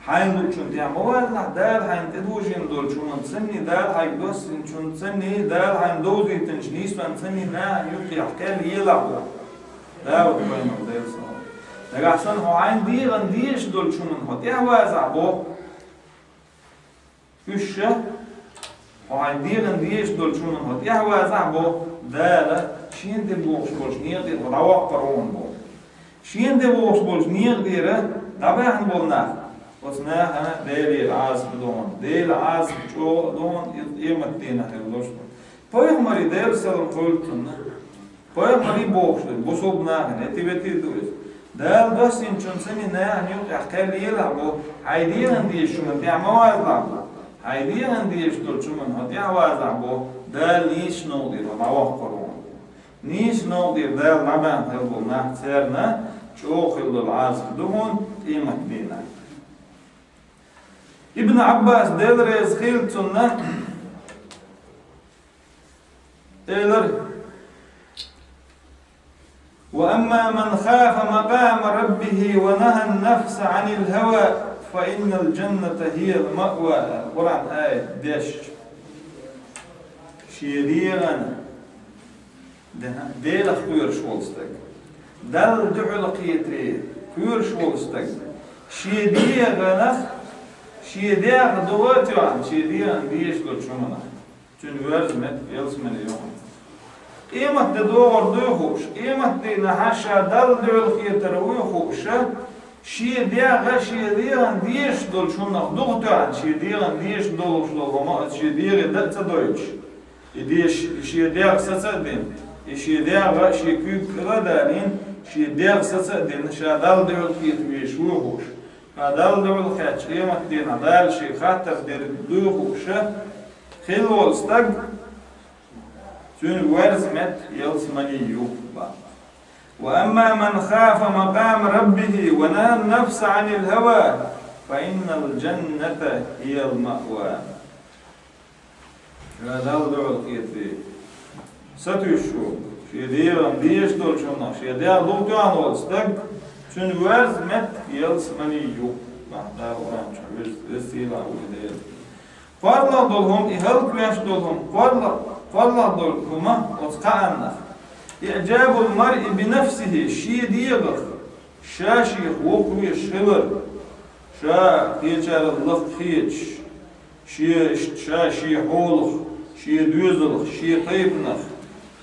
Хьайна луучунна тӀехь ма вазалахь, Дала хьайна тӀедожийна долчунна санний, Дала хьайга доссинчунна санний, Дала хьайна довзийтинчу нийсонна санний нахана юккъехь кхел елахь, бу». Дауд-пайхамар, Делан салам. Нагахь санна хьо хьайн дегӀан дезаш долчунна хьо тӀаьхьавазахь, бу. Уьш ша, хьо хьайн дегӀан дезаш долчунна хьо тӀаьхьавазахь, бу, Дала шена тӀе бохуш болчу некъа тӀера хьо дӀавоккхур ву хьуна, бу. Шена тӀе бохуш болчу некъа тӀера дӀабаьхна болу нах, оцу нахана Делера Ӏазап ду хьуна, Делан Ӏазап чӀогӀа а ду хьуна, иза къематдийнахь хир долуш ду. Пайхамаре, Делан салам хуьлда цунна, пайхамаре бохуш ду, бусалба нахана, эти-вети ду иза. Дала доссинчунна санний нахана юккъехь кхел елахь, бу, хьайн дегӀан дезачунна тӀехь ма вазалахь, бу. Хьайн дегӀан дезаш долчунна хьо тӀаьхьавазахь, бу, Дала нийсачу новкъа тӀера хьо дӀавоккхур ву хьуна. Нийсачу новкъа тӀера Дала дӀабаьхна хир болу нах, царна чӀогӀа хир долу Ӏазап ду хьуна къематдийнахь. Ибн Ӏаббаса, Дела реза хуьлда цунна, элира: «وأما من خاف مقام ربه ونهى النفس عن الهوى فإن الجنة هي المأوى», Къуръан аят деш. Шен дегӀан Делах кхоьруш волу стаг, Далла дуьхьал кхетаре кхоьруш волу стаг, шен дегӀанах, шен дегӀ догӀа а тоьхна, шен дегӀан дезаш долчу хӀуманах, цуьнан воьрза меттиг ялсамани ю хьуна. Къематде догӀур дуй хууш, къематдийнахь ша Далла дуьхьал кхетар вуй хууш, шен дегӀ, шен дегӀан дезаш долчу хӀуманах догӀа тоьхна, шен дегӀан дезаш долуш долу хӀума, шен дегӀе дан а ца дойтуш. И деш, и шен дегӀ саца а дина, и шен дегӀ шен куьйга кӀела а далийна, шен дегӀ саца а дина, ша Далла дуьхьал кхета везаш вуй хууш, ша Далла дуьхьал кхетча, къематдийнахь Дала шега хаттар дер дуй хууш хилла волу стаг, цуьнан воьрза меттиг ялсамани ю боху. «وأما من خاف مقام ربه ونهى النفس عن الهوى فإن الجنة هي المأوى». Ша Далла дуьхьал кхетаре сатуьйсуш волу, шен дегӀан дезаш долчунах шен дегӀ догӀа тоьхна волу стаг, цуьнан воьрза меттиг ялсамани ю боху Дала Къуръан чохь, веза, веза-сийлахь ву и Дела. КхоалгӀа долу хӀума, и хӀаллаквеш долу хӀума, кхоалгӀа, кхоалгӀа долу хӀума оцу кхааннах. «إعجاب المرء بنفسه», шен дегӀах, ша шех воккхавеш хилар, ша кхечарал лакха хеташ, шен, ша шен хьолах, шен доьзалх, шен тайпанах,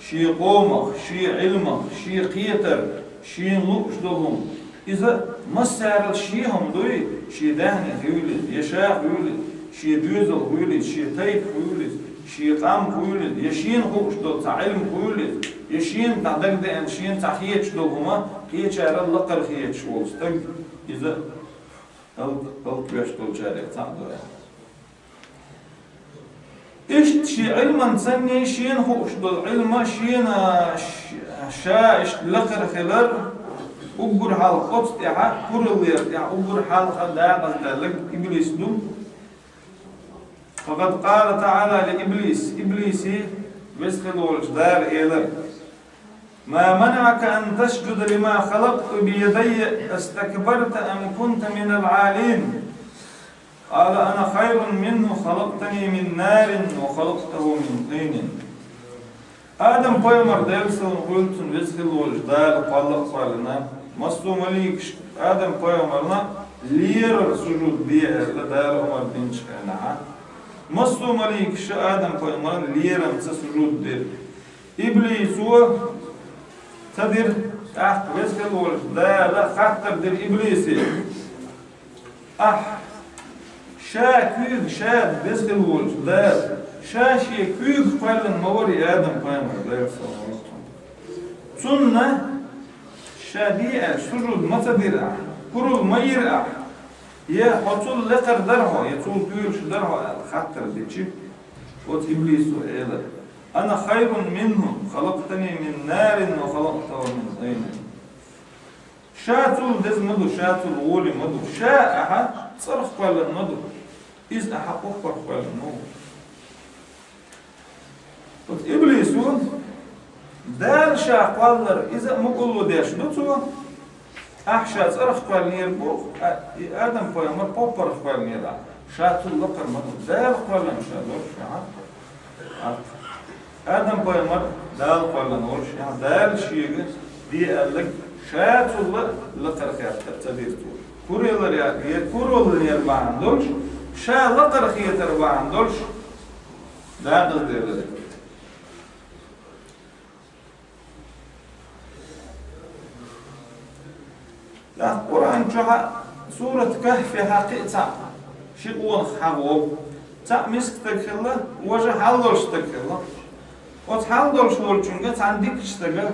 шен къомах, шен Ӏилмах, шен кхетар, шена лууш долу хӀума. Иза массарал шен хӀума дуй, шен даьхни хуьлийла, я ша хуьлийла, шен доьзал хуьлийла, шен тайпа хуьлийла, шен къам хуьлийла, я шена хууш долу цхьа Ӏилма хуьлийла, я шена дӀа дагадеана, шена цхьа хеташ долу хӀума, кхечарал лакхара хеташ волу стаг, иза хӀаллак-, хӀаллаквеш долчарех цхьаъ ду аьлла. Иштта шен Ӏилман санний, шена хууш долу Ӏилма шена ш-, ша иштта лакхара хилар, уггар хьалха оцу тӀехь, кураллера тӀехь, уггар хьалха дакъаздаьлларг иблис ду. «فقد قال تعالى لإبليس», иблисе веза хилла волчу Дала элира: ما منعك أن تسجد لما خلقت بيدي أستكبرت أم كنت من العالين؟ قال أنا خير منه خلقتني من نار وخلقته من طين. Адам пайхамар, Даьла салам хуьлда цунна, веза хилла волчу Дала кхолла а кхоьллина, массо а маликаш Адам пайхамарна лерар сужуд де аьлла, Дала омар динчу хенахь, массо а маликаша Адам пайхамарна лерамца сужуд дира. Иблисо ца дира, тӀаккха веза хилла волчу Дала хаттар дира иблисе: «Ахь, ша куьйга, ша веза хилла волчу Дала, ша шен куьйга кхоьллина ма вара и Адам пайхамар, Даьла салам хуьлда цунна. Цунна ша де аьлча сужуд ма ца дира ахь, куралла ма йира ахь, я хьо цул лекхара дара хьо, я цул туьйраш дара хьо», — аьлла хаттар дича, оцу иблисо элира: «Ана хайрун минху, халактани мин нарин ва халактаху мин тӀин». Ша цул деза ма ду, ша цул гӀоле ма ду, ша ахьа цӀарах кхоьллина ма ду, иза ахьа пурпарах кхоьллина ву. Оцу иблисо, Дала ша кхоллар, иза а мукъалла деш ду цо, ахьа ша цӀарах кхоьллинера боху, а и Адам пайхамар пурпарах кхоьллинера, ша цул лакхара ма ду, Дала кхоьллина ша долуш ахьа. Адам пайхамар Дала кхоьллина волуш, Дала шега де аьлларг ша цул лакхара хеттар ца дира цо. Кураллера, я кураллера бахьана долуш, ша лакхара хетар бахьана долуш, дакъазделира. ТӀаккха Къуръан чохь а сурат Кахфехь кхин а цхьаъ ши къонах хьахаву. Цхьаъ миска стаг хилла, важа хьал долуш стаг хилла. Оцу хьал долуш волчуьнга цхьана дикачу стага: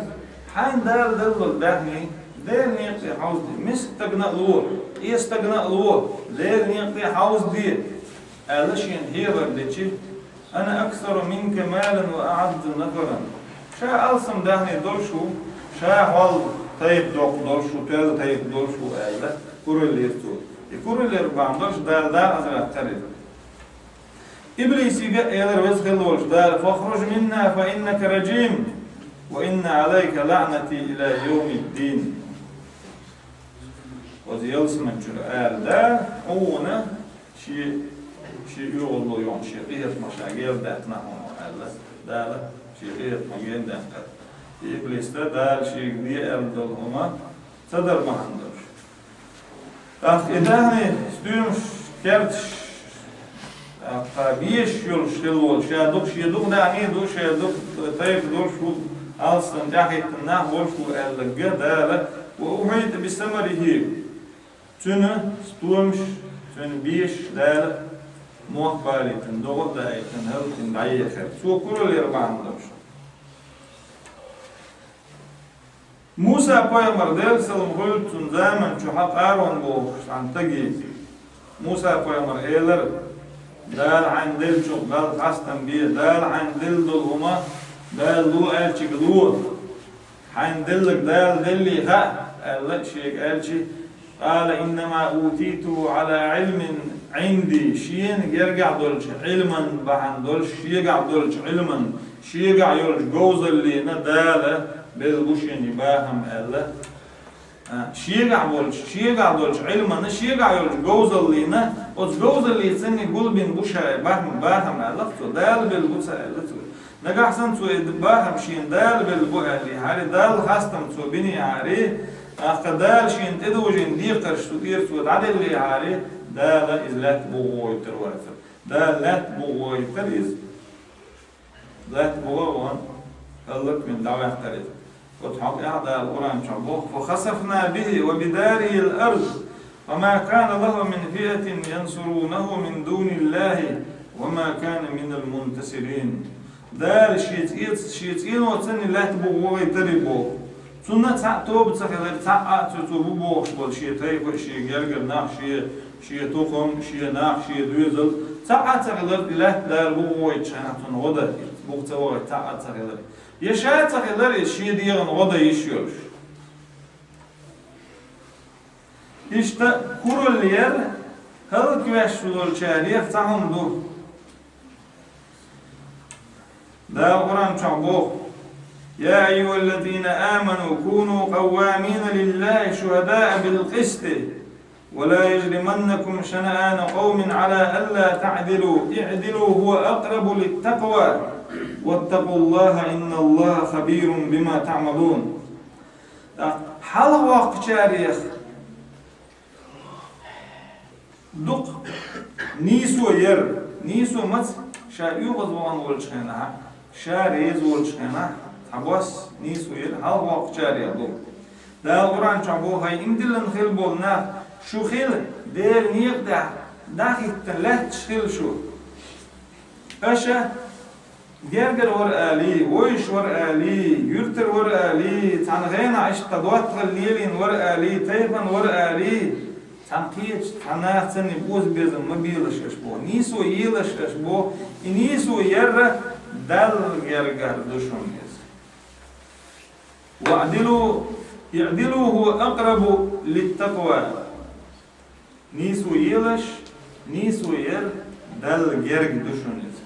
«Хьайна Дала делла долу даьхни Делан некъа тӀе хьовзаде, миска стагана а ло, къен стагана а ло, Делан некъа тӀе хьовзаде», — аьлла шена хьехар дича, «Ана аксару минка малан ва аӀаззу нафаран». Ша алсам даьхни долуш ву, ша хьол тайпа доккха долуш ву, тоьлла тайпа долуш ву аьлла, кураллера цо. И кураллера бахьана долуш Дала дакъаза ваьккхира иза. Иблисига а элира веза хилла волчу Дала: «Фахруж минна фа иннака раджим, ва инна Ӏалайка лаӀнати ила йовмиддин». Оцу ялсамани чуьра аьлла Дала, хьуна Шен, шен оьгӀазло йохна, шен къинхетамах ша генадаьккхина хьуна аьлла, Дала шен къинхетамах генадаьккхира. И иблиса Дала шега де аьлла долу хӀума ца дар бахьана долуш. ТӀаккха и даьхни, стоьмаш, керташ, тӀаккха бешаш йолуш хилла волу, ша дукха, шен дукха даьхни ду, ша дукха тайпа долуш ву, алсам тӀаьхьахӀиттина нах болуш ву аьлларг Дала, ва ухьита би самарихӀи. Цуьнан стоьмаш, цуьнан бешаш Дала мох балийтина, догӀа а даийтина, хӀаллакдина дӀаехира. Цо кураллера бахьана долуш. Муса пайхамар, Делан салам хуьлда цунна, заман чохь а Къарун бохуш цхьана стаге, Муса пайхамар элира: «Дала хьайна деллачух Далла хастам бе, Дала хьайна делла долу хӀума Дала ло аьллачуьнга ло». Хьайна делларг Дала деллий хаьа, аьлла шега аьлча, къала: «Иннама утитуху Ӏала Ӏилмин Ӏинди», шена гергахь долчу Ӏилман бахьана долуш, шегахь долчу Ӏилман, шегахь йолчу говзаллина Дала белла бу шена и бахам аьлла. А, шегахь болчу, шегахь долчу Ӏилмана, шегахь йолчу говзаллина, оцу говзаллица санна гулбина бу ша бахам, бахам аьлла цо, Дала белла бу ца аьлла цо. Нагахь санна цо и бахам шена Дала белла бу аьллехьара, Далла хастам цо бинехьара, тӀаккха Дала шена тӀедожийна декхарш цу тӀера цо дӀаделлехьара, Дала иза лаьтта бухахь гӀовттар вацара. Дала лаьтта бухахь гӀовттар иза. Лаьтта бухахь а ван, хӀаллаквина дӀаваьккхира иза. Оцу хьокъехь Дала Къуръан чохь боху: «Фа хасафна бихи ва бидарихил арз, фа ма кана лаху мин фиатин янсурунаху мин дуниллахи, ва ма кана минал мунтасирин». Дала шен цӀе-, шен цӀеноца санна лаьтта бухахь гӀовттира боху. Цунна цхьаъ тоба ца хилира, цхьаъ а цо, цо ву бохуш болу шен тайпа, шен гергара нах, шен, шен тукхам, шен нах, шен доьзал, цхьаъ а ца хилира, и лаьтта Дала бухахь гӀовттучу хенахь цунна гӀо дан, буха ца вахийта цхьаъ а ца хилира. Я ша а ца хилира, иза шен дегӀан гӀо дан йиш йолуш. Иштта куралла яр хӀаллаквеш волчарех цхьа хӀума ду. Дала Къуръан чохь боху: يا أيها الذين آمنوا كونوا قوامين لله شهداء بالقسط ولا يجرمنكم شنآن قوم على ألا تعدلوا اعدلوا هو أقرب للتقوى واتقوا الله إن الله خبير بما تعملون. Хьалха воккхачарех дукха нийсо яр, нийсо маца, ша оьгӀазвахана волчу хенахь, ша реза волчу хенахь, цхьабосса нийсо яр хьалха воккхачарех ду. Дала Къуръан чохь боху: «Хьайн иман диллина хилла болу нах, шу хила, Делан некъа тӀехь дӀахӀиттина лаьтташ хила шу». Аша гергара вара алий, вовзаш вара алий, юьртара вара алий, цхьана гӀенахь иштта доттагӀалла лелийна вара алий, тайпана вара алий, цхьана кхечу, цхьана нахаца санна боза-безам ма белаш аша боху, нийсо елаш аша боху, и нийсо яр Далла гергара ду шуна иза. «واعدلوا اعدلوا هو أقرب للتقوى». Нийсо елаш, нийсо яр Далла герга ду шуна иза.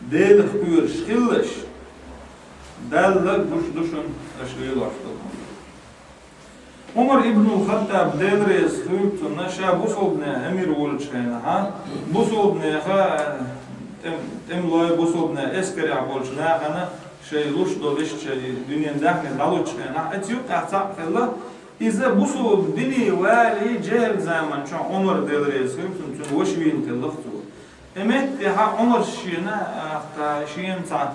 Делах кхоьруш хилалаш, Далла гуш ду шуна аша лелош долу хӀума. Ӏумар ибнул Хаттаб, Дела реза хуьлда цунна, ша бусалбанийн амир волчу хенахь, бусалбанеха, тӀем-, тӀемалой бусалбанийн эскарехь болчу нахана шайн луш долу иштта шайн дуьненан даьхни дӀалучу хенахь, оцу юккъехь цхьаъ хилла, иза бусалба дине валий, жехӀил заман чохь Ӏумар, Дела реза хуьлда цунна, цуьнан ваша вийна хилла цо. И меттехь Ӏумарс шена, а, шена цхьа,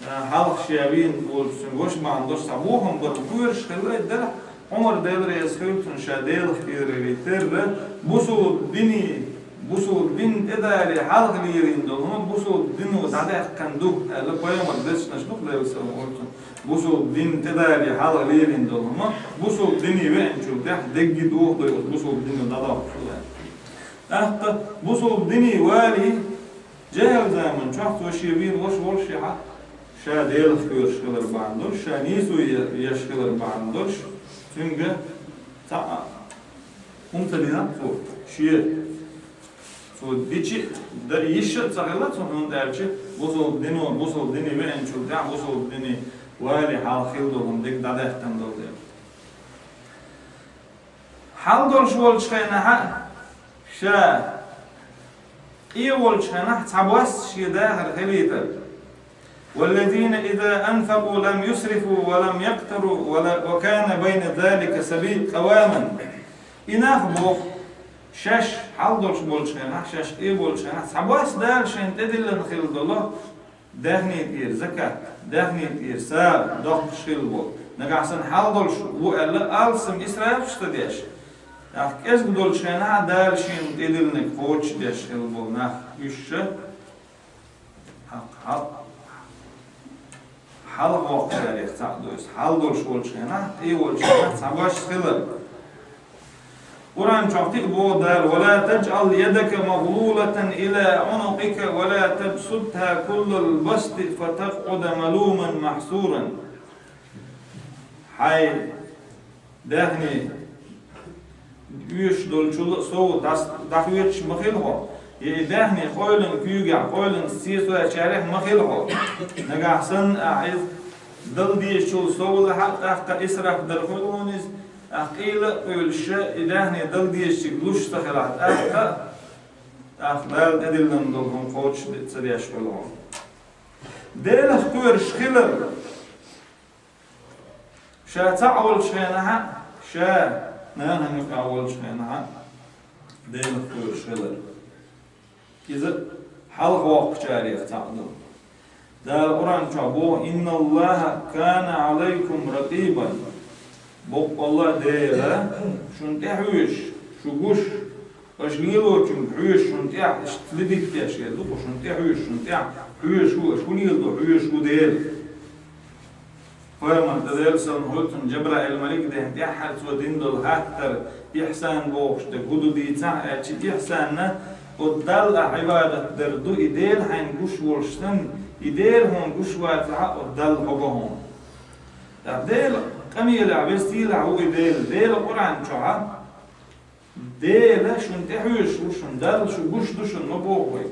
а, хьалха шен вийна волчу цуьнан ваша бахьана долуш цхьа бохам бара кхоьруш хилла, и делахь Ӏумар, Дела реза хуьлда цунна, ша Делах кхерарий терра, бусалба дине, бусалба дин тӀедале хьалха лелийна долу хӀума бусалба дино дӀадаьккхина ду аьлла, пайхамар дешнаш ду-кх, Делан салам хуьлда цунна. Бусалба дин тӀедале хьалха лелийна долу хӀума бусалба дине веанчул тӀаьхьа дегги дохадой оцу бусалба дино дӀадоккхуш ду аьлла. ТӀаккха бусалба дине валий, жехӀил заман чохь цо шен вийна ваша волушехь, ша Делах кхоьруш хилар бахьана долуш, ша нийсо е-, еш хилар бахьана долуш, цуьнга цхьа хӀума ца дина цо, шен цо дичи а, дан йиш а ца хилла цунна, хӀунда аьлча бусалба дино, бусалба дине веанчул тӀаьхьа бусалба дине валий хьалха хилла долу хӀума дерг дӀадаьккхина долу дела. Хьал долуш волчу хенахь а, ша къе волчу хенахь цхьабосса шен дахар хилийтар. «والذين إذا أنفقوا لم يسرفوا ولم يقتروا ولا، وكان بين ذلك سبيل، قواما». И нах боху, шаьш хьал долуш болчу хенахь, шаьш къе болчу хенахь, цхьабосса Дала шайна тӀедиллина хилла долу даьхни тӀера закат, даьхни тӀера сагӀа доккхуш хилла болу. Нагахь санна хьал долуш ву аьлла, алсам исраф ца деш, тӀаккха кӀезиг долчу хенахь а Дала шена тӀедиллинарг кхочушдеш хилла болу нах уьш ша хьал-, хьал-, хьалха воккхачарех цхьаъ ду иза. Хьал долуш волчу хенахь, къе волчу хенахь цхьабосса хилар. Къуръан чохь кхин а боху Дала: «ولا تجعل يدك مغلولة إلى عنقك ولا تبسطها كل البسط فتقعد ملوما محسورا». Хьайн даьхни оьшуш долчул а сов дӀас-, дӀахоьцуш ма хила хьо, я и даьхни къойлан куьйгахь, къойланца цецочарех ма хила хьо. Нагахь санна ахь иза дала дезачул сов лахь а, тӀаккха исраф дар хуьлу хьуна иза, ахь къийла а къуьйлуш, и даьхни дала дезачуьнга луш ца хилахь, тӀаккха, тӀаккха Дала тӀедиллина долу хӀума кхочуш ца деш хуьлу хьуна. Делах кхоьруш хилар. Ша цхьаъ волчу хенахь а, ша нахана юкъахь волчу хенахь а, Делах кхоьруш хилар. Иза хьалха воккхачарех цхьаъ ду. Дала Къуръан чохь боху: «إن الله كان عليكم رقيبا». Боккъалла Дела шуна тӀе хьоьжуш, шу гуш, аша лелочуьнга хьоьжуш шуна тӀехь, иштта ледиттеш хир ду-кх, шуна тӀе хьоьжуш, шуна тӀехь хьоьжуш ву, аша хӀун леладо хьоьжуш ву Дела. Пайхамар, Делан салам хуьлда цунна, Жабраил малик дехна тӀаьххьара цо дина долу хаттар, ихсан бохуш дерг хӀун ду дийцахь аьлча, ихсанна оцу Далла Ӏибадат дар ду, и Дела хьайна гуш волуш санна, и Дела хьуна гуш вацахь а, оцу Далла хьо го хьуна. ТӀаккха Делан къамелехь, веза-сийлахь ву и Дела, Делан Къуръан чохь Дела шуна тӀе хьоьжуш ву шуна, Далла шу гуш ду шуна ма боху вай.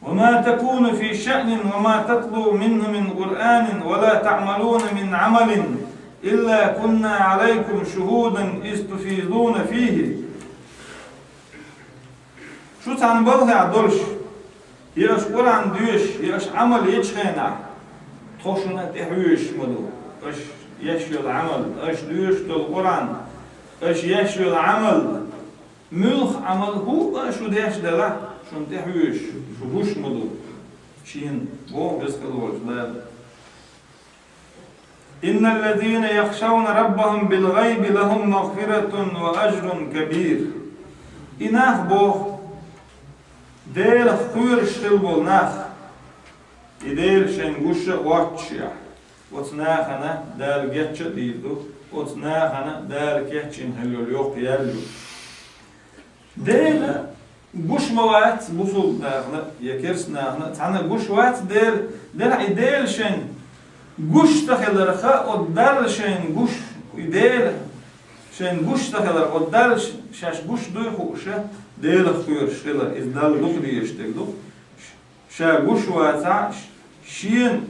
وما تكون في شأن وما تتلو منه من قرآن ولا تعملون من عمل إلا كنا عليكم شهودا إذ تفيضون فيه. Шу цхьана балхехь долуш, я аша Къуръан доьшуш, я аша Ӏамал ечу хенахь, тхо шуна тӀехьоьжуш ма ду. Аша еш йолу Ӏамал, аша доьшуш долу Къуръан, аша еш йолу Ӏамал, муьлхха Ӏамал хӀуъа а шу деш делахь, шуна тӀехьоьжуш, шу гуш ма ду. Шена боху Веза хилла волчу Дала: إن الذين يخشون ربهم بالغيب لهم مغفرة وأجر كبير. И нах боху, Делах кхоьруш хилла болу нах, и Дела шайн гуш а воццушехь, оцу нахана Дала гечдийр ду, оцу нахана Дала кечйина хилла йолу йоккха ял ю. Дела гуш ма вац бусулба нахана я керста нахана, цхьанна гуш вац Дела, делахь и Дела шайн гуш ца хиларх, оцу Далла шайн гуш, и Дела шайн гуш ца хиларх, оцу Далла шаьш гуш дуй хууш, Делах кхоьруш хилар, иза Далла дукха дезаш дерг ду. Ша гуш вацахь, шена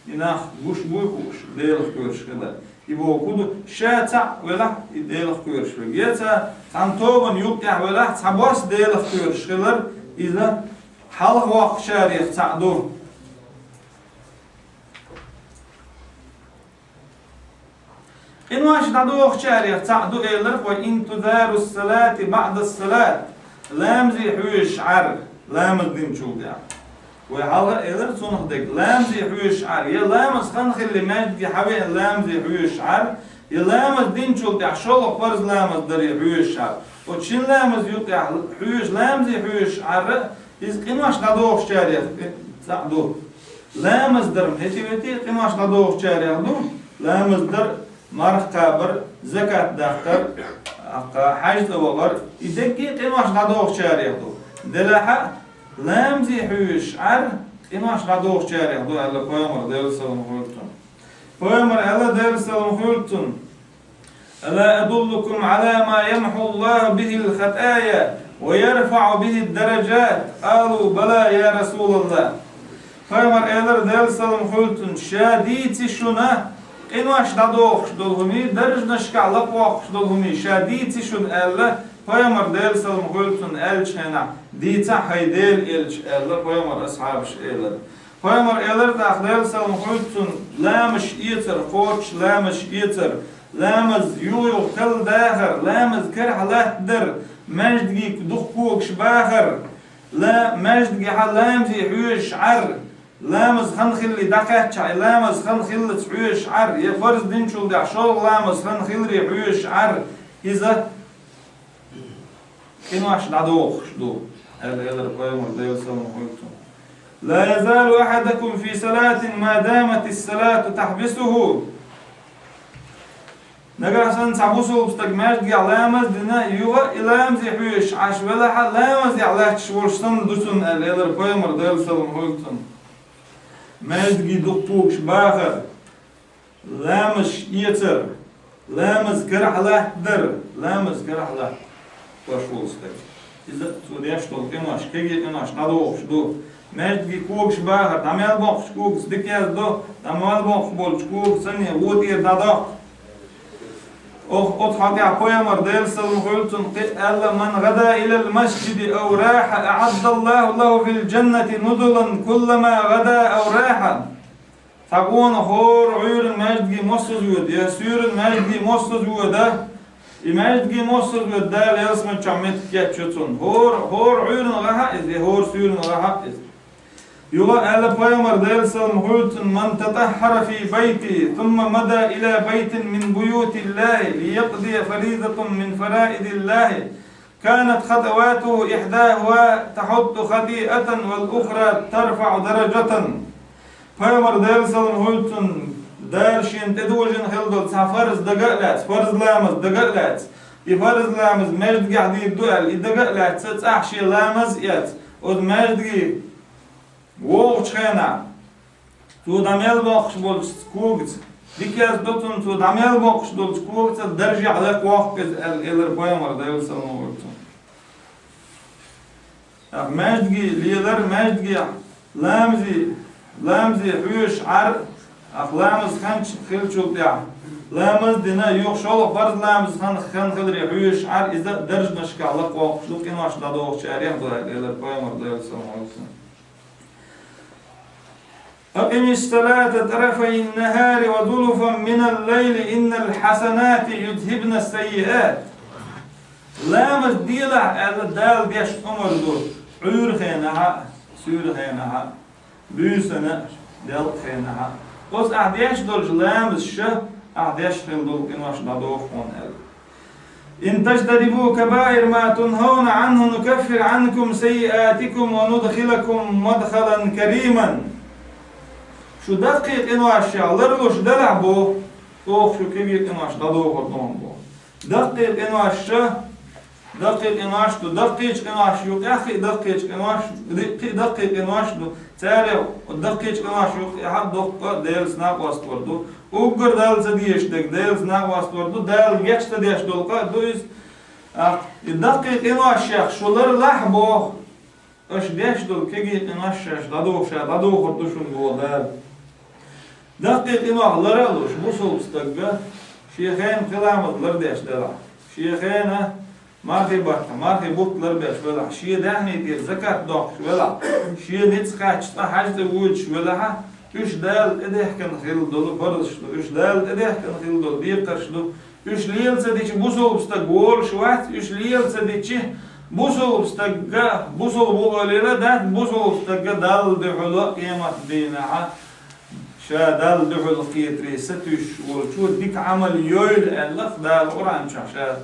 и нах гуш буй хууш, Делах кхоьруш хилар. И боху ду, ша цхьаъ велахь, и Делах кхоьруш верг. Я цхьа цхьана тобанна юккъехь велахь, цхьабосса Делах кхоьруш хилар, иза хьалхавоккхучарех цхьаъ ду. Къинош дӀадохучарех цхьаъ ду элира, وإن تزاروا الصلاة بعد الصلاة, ламазе хьоьжуш Ӏар, ламаз динчул тӀаьхьа. Вай хьалха а элира цунах дерг, ламазе хьоьжуш Ӏар, я ламаз хан хилла маьждиге хьавеана ламазе хьоьжуш Ӏар, я ламаз динчул тӀаьхьа шолгӀа парз ламаз даре хьоьжуш Ӏар. Оцу шина ламаз юкъехь хьоьжуш, ламазе хьоьжуш Ӏар, иза къинош дӀадохучарех цхьаъ ду. Ламаз дар, хӀетте-ветте къинош дӀадохучарех ду, ламаз дар, марха кхабар, закат дахар, хьаьжа цӀа вахар, и дерриге а къинош дӀадохучарех ду. Делахь а, ламазе хьоьжуш Ӏар, къинош дӀадохучарех ду, аьлла пайхамар, Делан салам хуьлда цунна. Пайхамар аьлла, Делан салам хуьлда цунна: ألا أدلكم على ما يمحو الله به الخطايا ويرفع به الدرجات؟ قالوا: بلى يا رسول الله. Пайхамар элира, Делан салам хуьлда цунна: ша дийци шуна къинош дӀадохуш долу хӀума, даржанашкахь лакхавоккхуш долу хӀума, ша дийци шуна аьлла, пайхамар, Делан салам хуьлда цунна, аьллачу хенахь, дийцахь, хӀай Делан элча, аьлла, пайхамар асхьабаша элира. Пайхамар элира тӀаккха, Делан салам хуьлда цунна: ламазаш эцар, кхочуш ламазаш эцар, ламаз юха-юха кхелла дахар, ламаз карахь латтадар, маьждиге дукха когаш бахар, ла-, маьждигехьа ламазе хьоьжуш Ӏар, ламаз хан хилла дӀакхаьччахь, и ламаз хан хиллалц хьоьжуш Ӏар, я фарз динчул тӀаьхьа шолгӀа ламаз хан хиларе хьоьжуш Ӏар, иза къинош дӀадохуш ду, аьлла элира пайхамар, Делан салам хуьлда цунна. لا يزال أحدكم في صلاة ما دامت الصلاة تحبسه. Нагахь санна цхьа бусулба стаг маьждигехь ламаз дина, юха а и ламазе хьоьжуш Ӏаш велахь а, ламазехь лаьтташ волуш санна ду цунна, аьлла элира пайхамар, Делан салам хуьлда цунна. Маьждиге дукха когаш бахар, ламазаш эцар, ламаз карахь латтадар, ламаз карахь латтадар, дош волу стаг. Иза цо деш долу къинош, кегий къинош дӀадохуш ду. Маьждиге когаш бахар, дӀа мел боккхучу когаца дика яздо, дӀа мел боккхуш болчу когаца санна, вон тӀера дӀадоккху. Оха оцу хьокъехь пайхамар, Делан салам хуьлда цунна, кхин а аьлла: من غدا إلى المسجد أو راح أعد الله له في الجنة نزلا كلما غدا أو راح. Цхьа къона хӀора Ӏуьйранна маьждиге мосазза воьду, я суьйранна маьждиге мосазза воьду, и маьждиге мосазза воьду, Дала ялсамани чохь меттиг кечйо цунна. ХӀора, хӀора Ӏуьйранна гӀахьа иза, я хӀора суьйранна гӀахьа иза. Юха аьлла пайхамар, Делан салам хуьлда цунна: من تطهر في بيته ثم مضى إلى بيت من بيوت الله ليقضي فريضة من فرائض الله كانت خطواته إحداهما تحط خطيئة والأخرى ترفع درجة. Пайхамар, Делан салам хуьлда цунна, Дала шена тӀедожийна хилла долу цхьа фарз дага а лаьцна, фарз ламаз дага а лаьцна, и фарз ламаз маьждигехь дийр ду аьлла, и дага а лаьцна, цӀахь шен ламаз а эцна, оцу маьждиге вогӀучу хенахь, цо дӀа мел боккхуш болчу когаца, дика яздо цунна, цо дӀа мел боккхуш долчу когаца даржехь лакхавоккху иза аьлла, элира пайхамар, Делан салам хуьлда цунна. Ах, маьждиге лелар, маьждигехь ламазе, ламазе хьоьжуш Ӏар, ах, ламаз хан хиллачул тӀаьхьа, ламаз дина, юха шолгӀа фарз ламаз хан, хан хиларе хьоьжуш Ӏар, иза даржанашкахь лакхвоккхуш ду, къинош дӀадохучарех ду аьлла, элира пайхамар, Делера салам хилда цунна. أقم الصلاة طرفي النهار وزلفا من الليل إن الحسنات يذهبن السيئات. Ламаз делахь аьлла, Дала деш омар ду, Ӏуьйра хенахь а, суьйра хенахь а, буьйсанна а, делкъа хенахь а. Оцу ахь деш долчу ламазаша ахь деш хилла долу къинош дӀадоху хьуна аьлла. إن تجتنبوا كبائر ما تنهون عنه نكفر عنكم سيئاتكم وندخلكم مدخلا كريما. Шу даккхий къиношех ларлуш делахь боху, оха шу кегий къинош дӀадохур ду хьуна боху. Даккхий къинош ша, даккхий къинош ду, даккхийчу къиношна юкъахь кхин даккхийчу къинош, кхин даккхий къинош ду. Царах даккхийчу къиношна юкъахь доккха а Делаца накъост вар ду. Уггар Далла ца дезаш дерг Делаца накъост вар ду, Дала геч ца деш долу къа а ду иза. А, и даккхий къиношех шу ларлахь боху, аша деш долу кегий къинош шаьш дӀадохуш, ша дӀадохур ду шуна боху Дала. Даккхий къинойх лар а луш, бусулба стага шен хенан кхин ламаз лардеш делахь, шен хенан мархий баттахь, мархий бутт ларбеш велахь, шен даьхни тӀера закат доккхуш велахь, шен ницкъ кхаьчча цкъа хьаьжцӀа воьдуш велахьа, уьш Дала тӀедехкина хилла долу парзаш ду, уьш Дала тӀедехкина хилла долу декхарш ду, уьш лела ца дича бусулба стаг волуш вац, уьш лела ца дича бусулба стагга, бусулба ву олийла дац, бусулба стагга Далла дуьхьал къематан дийнахьа ша Далла дуьхьал кхетаре сатуьйсуш волчо дика Ӏамал йойла аьлла Дала Къуръан чохь ша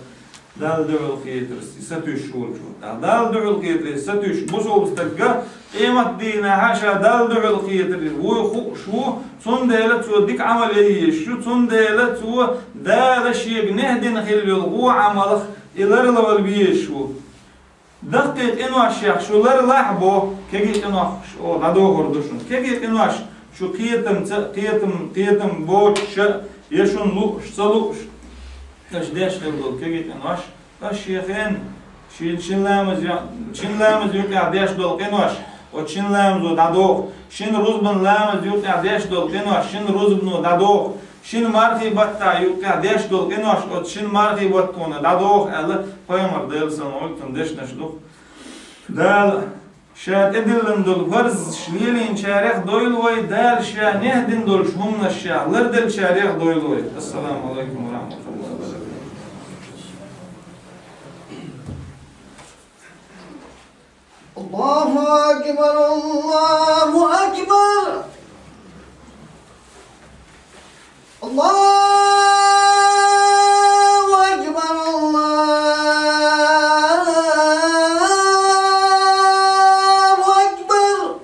Далла дуьхьал кхетар сатуьйсуш волчо. Далла дуьхьал кхетаре сатуьйсуш бусулба стагга къематан дийнахьа ша Далла дуьхьал кхетар вуй хууш ву, цундела цо дика Ӏамал ян езаш ю, цундела цо Дала шега нехь дина хилла йолу вон Ӏамалх и ларлавала везаш ву. Даккхий къиношех шу ларлахь бо, кегий къинош оха дӀадохур ду шуна. Кегий къинош шу кхетамца, кхетам, кхетам боцуша, я шуна лууш, ца лууш, аша деш хилла долу кегий къинош, аша шен хенан, шен шин ламаз, шин ламаз юкъехь деш долу къинош, оцу шин ламазо дӀадоху, шин рузбан ламаз юкъехь деш долу къинош, шин рузбано дӀадоху, шин мархий баттахь юкъехь деш долу къинош, оцу шин мархий баттона дӀадоху аьлла, пайхамар Делан салам хуьлда цунна дешнаш ду. Дала ша тӀедиллина долу фарзаш лелийначарех дойла вай, Дала ша нехь дина долчу хӀуманаш ша ларделлачарех дойла вай. Ассаламу алайкум ва рахматуллахи ва баракатух. الله أكبر، الله أكبر. الله أكبر، الله أكبر.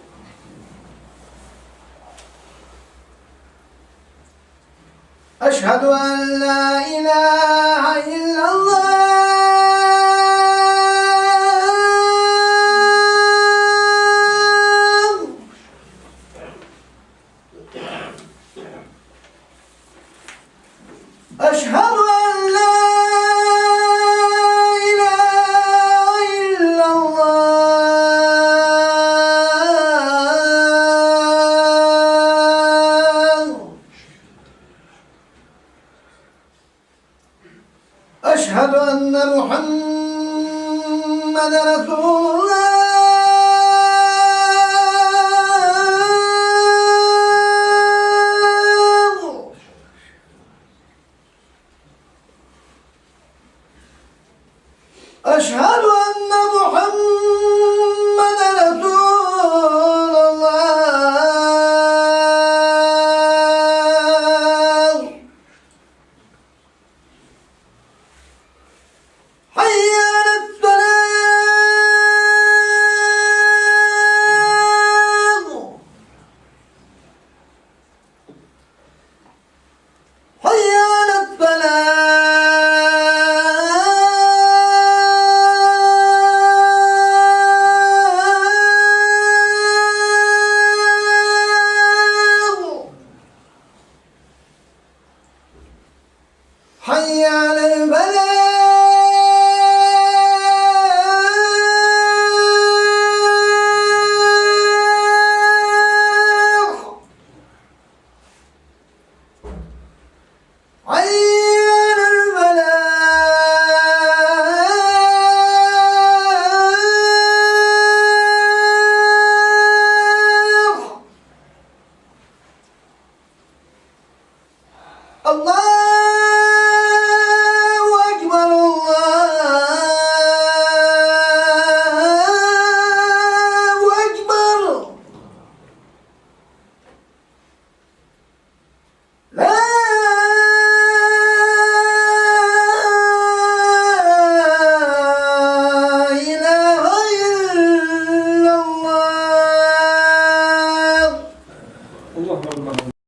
أشهد أن لا إله إلا الله. أشهد أن لا إله إلا الله. أشهد أن محمدا رسول الله. أشهد أن محمدا رسول الله. حي على الصلاة. حي على الفلاح. حي على الفلاح. Allah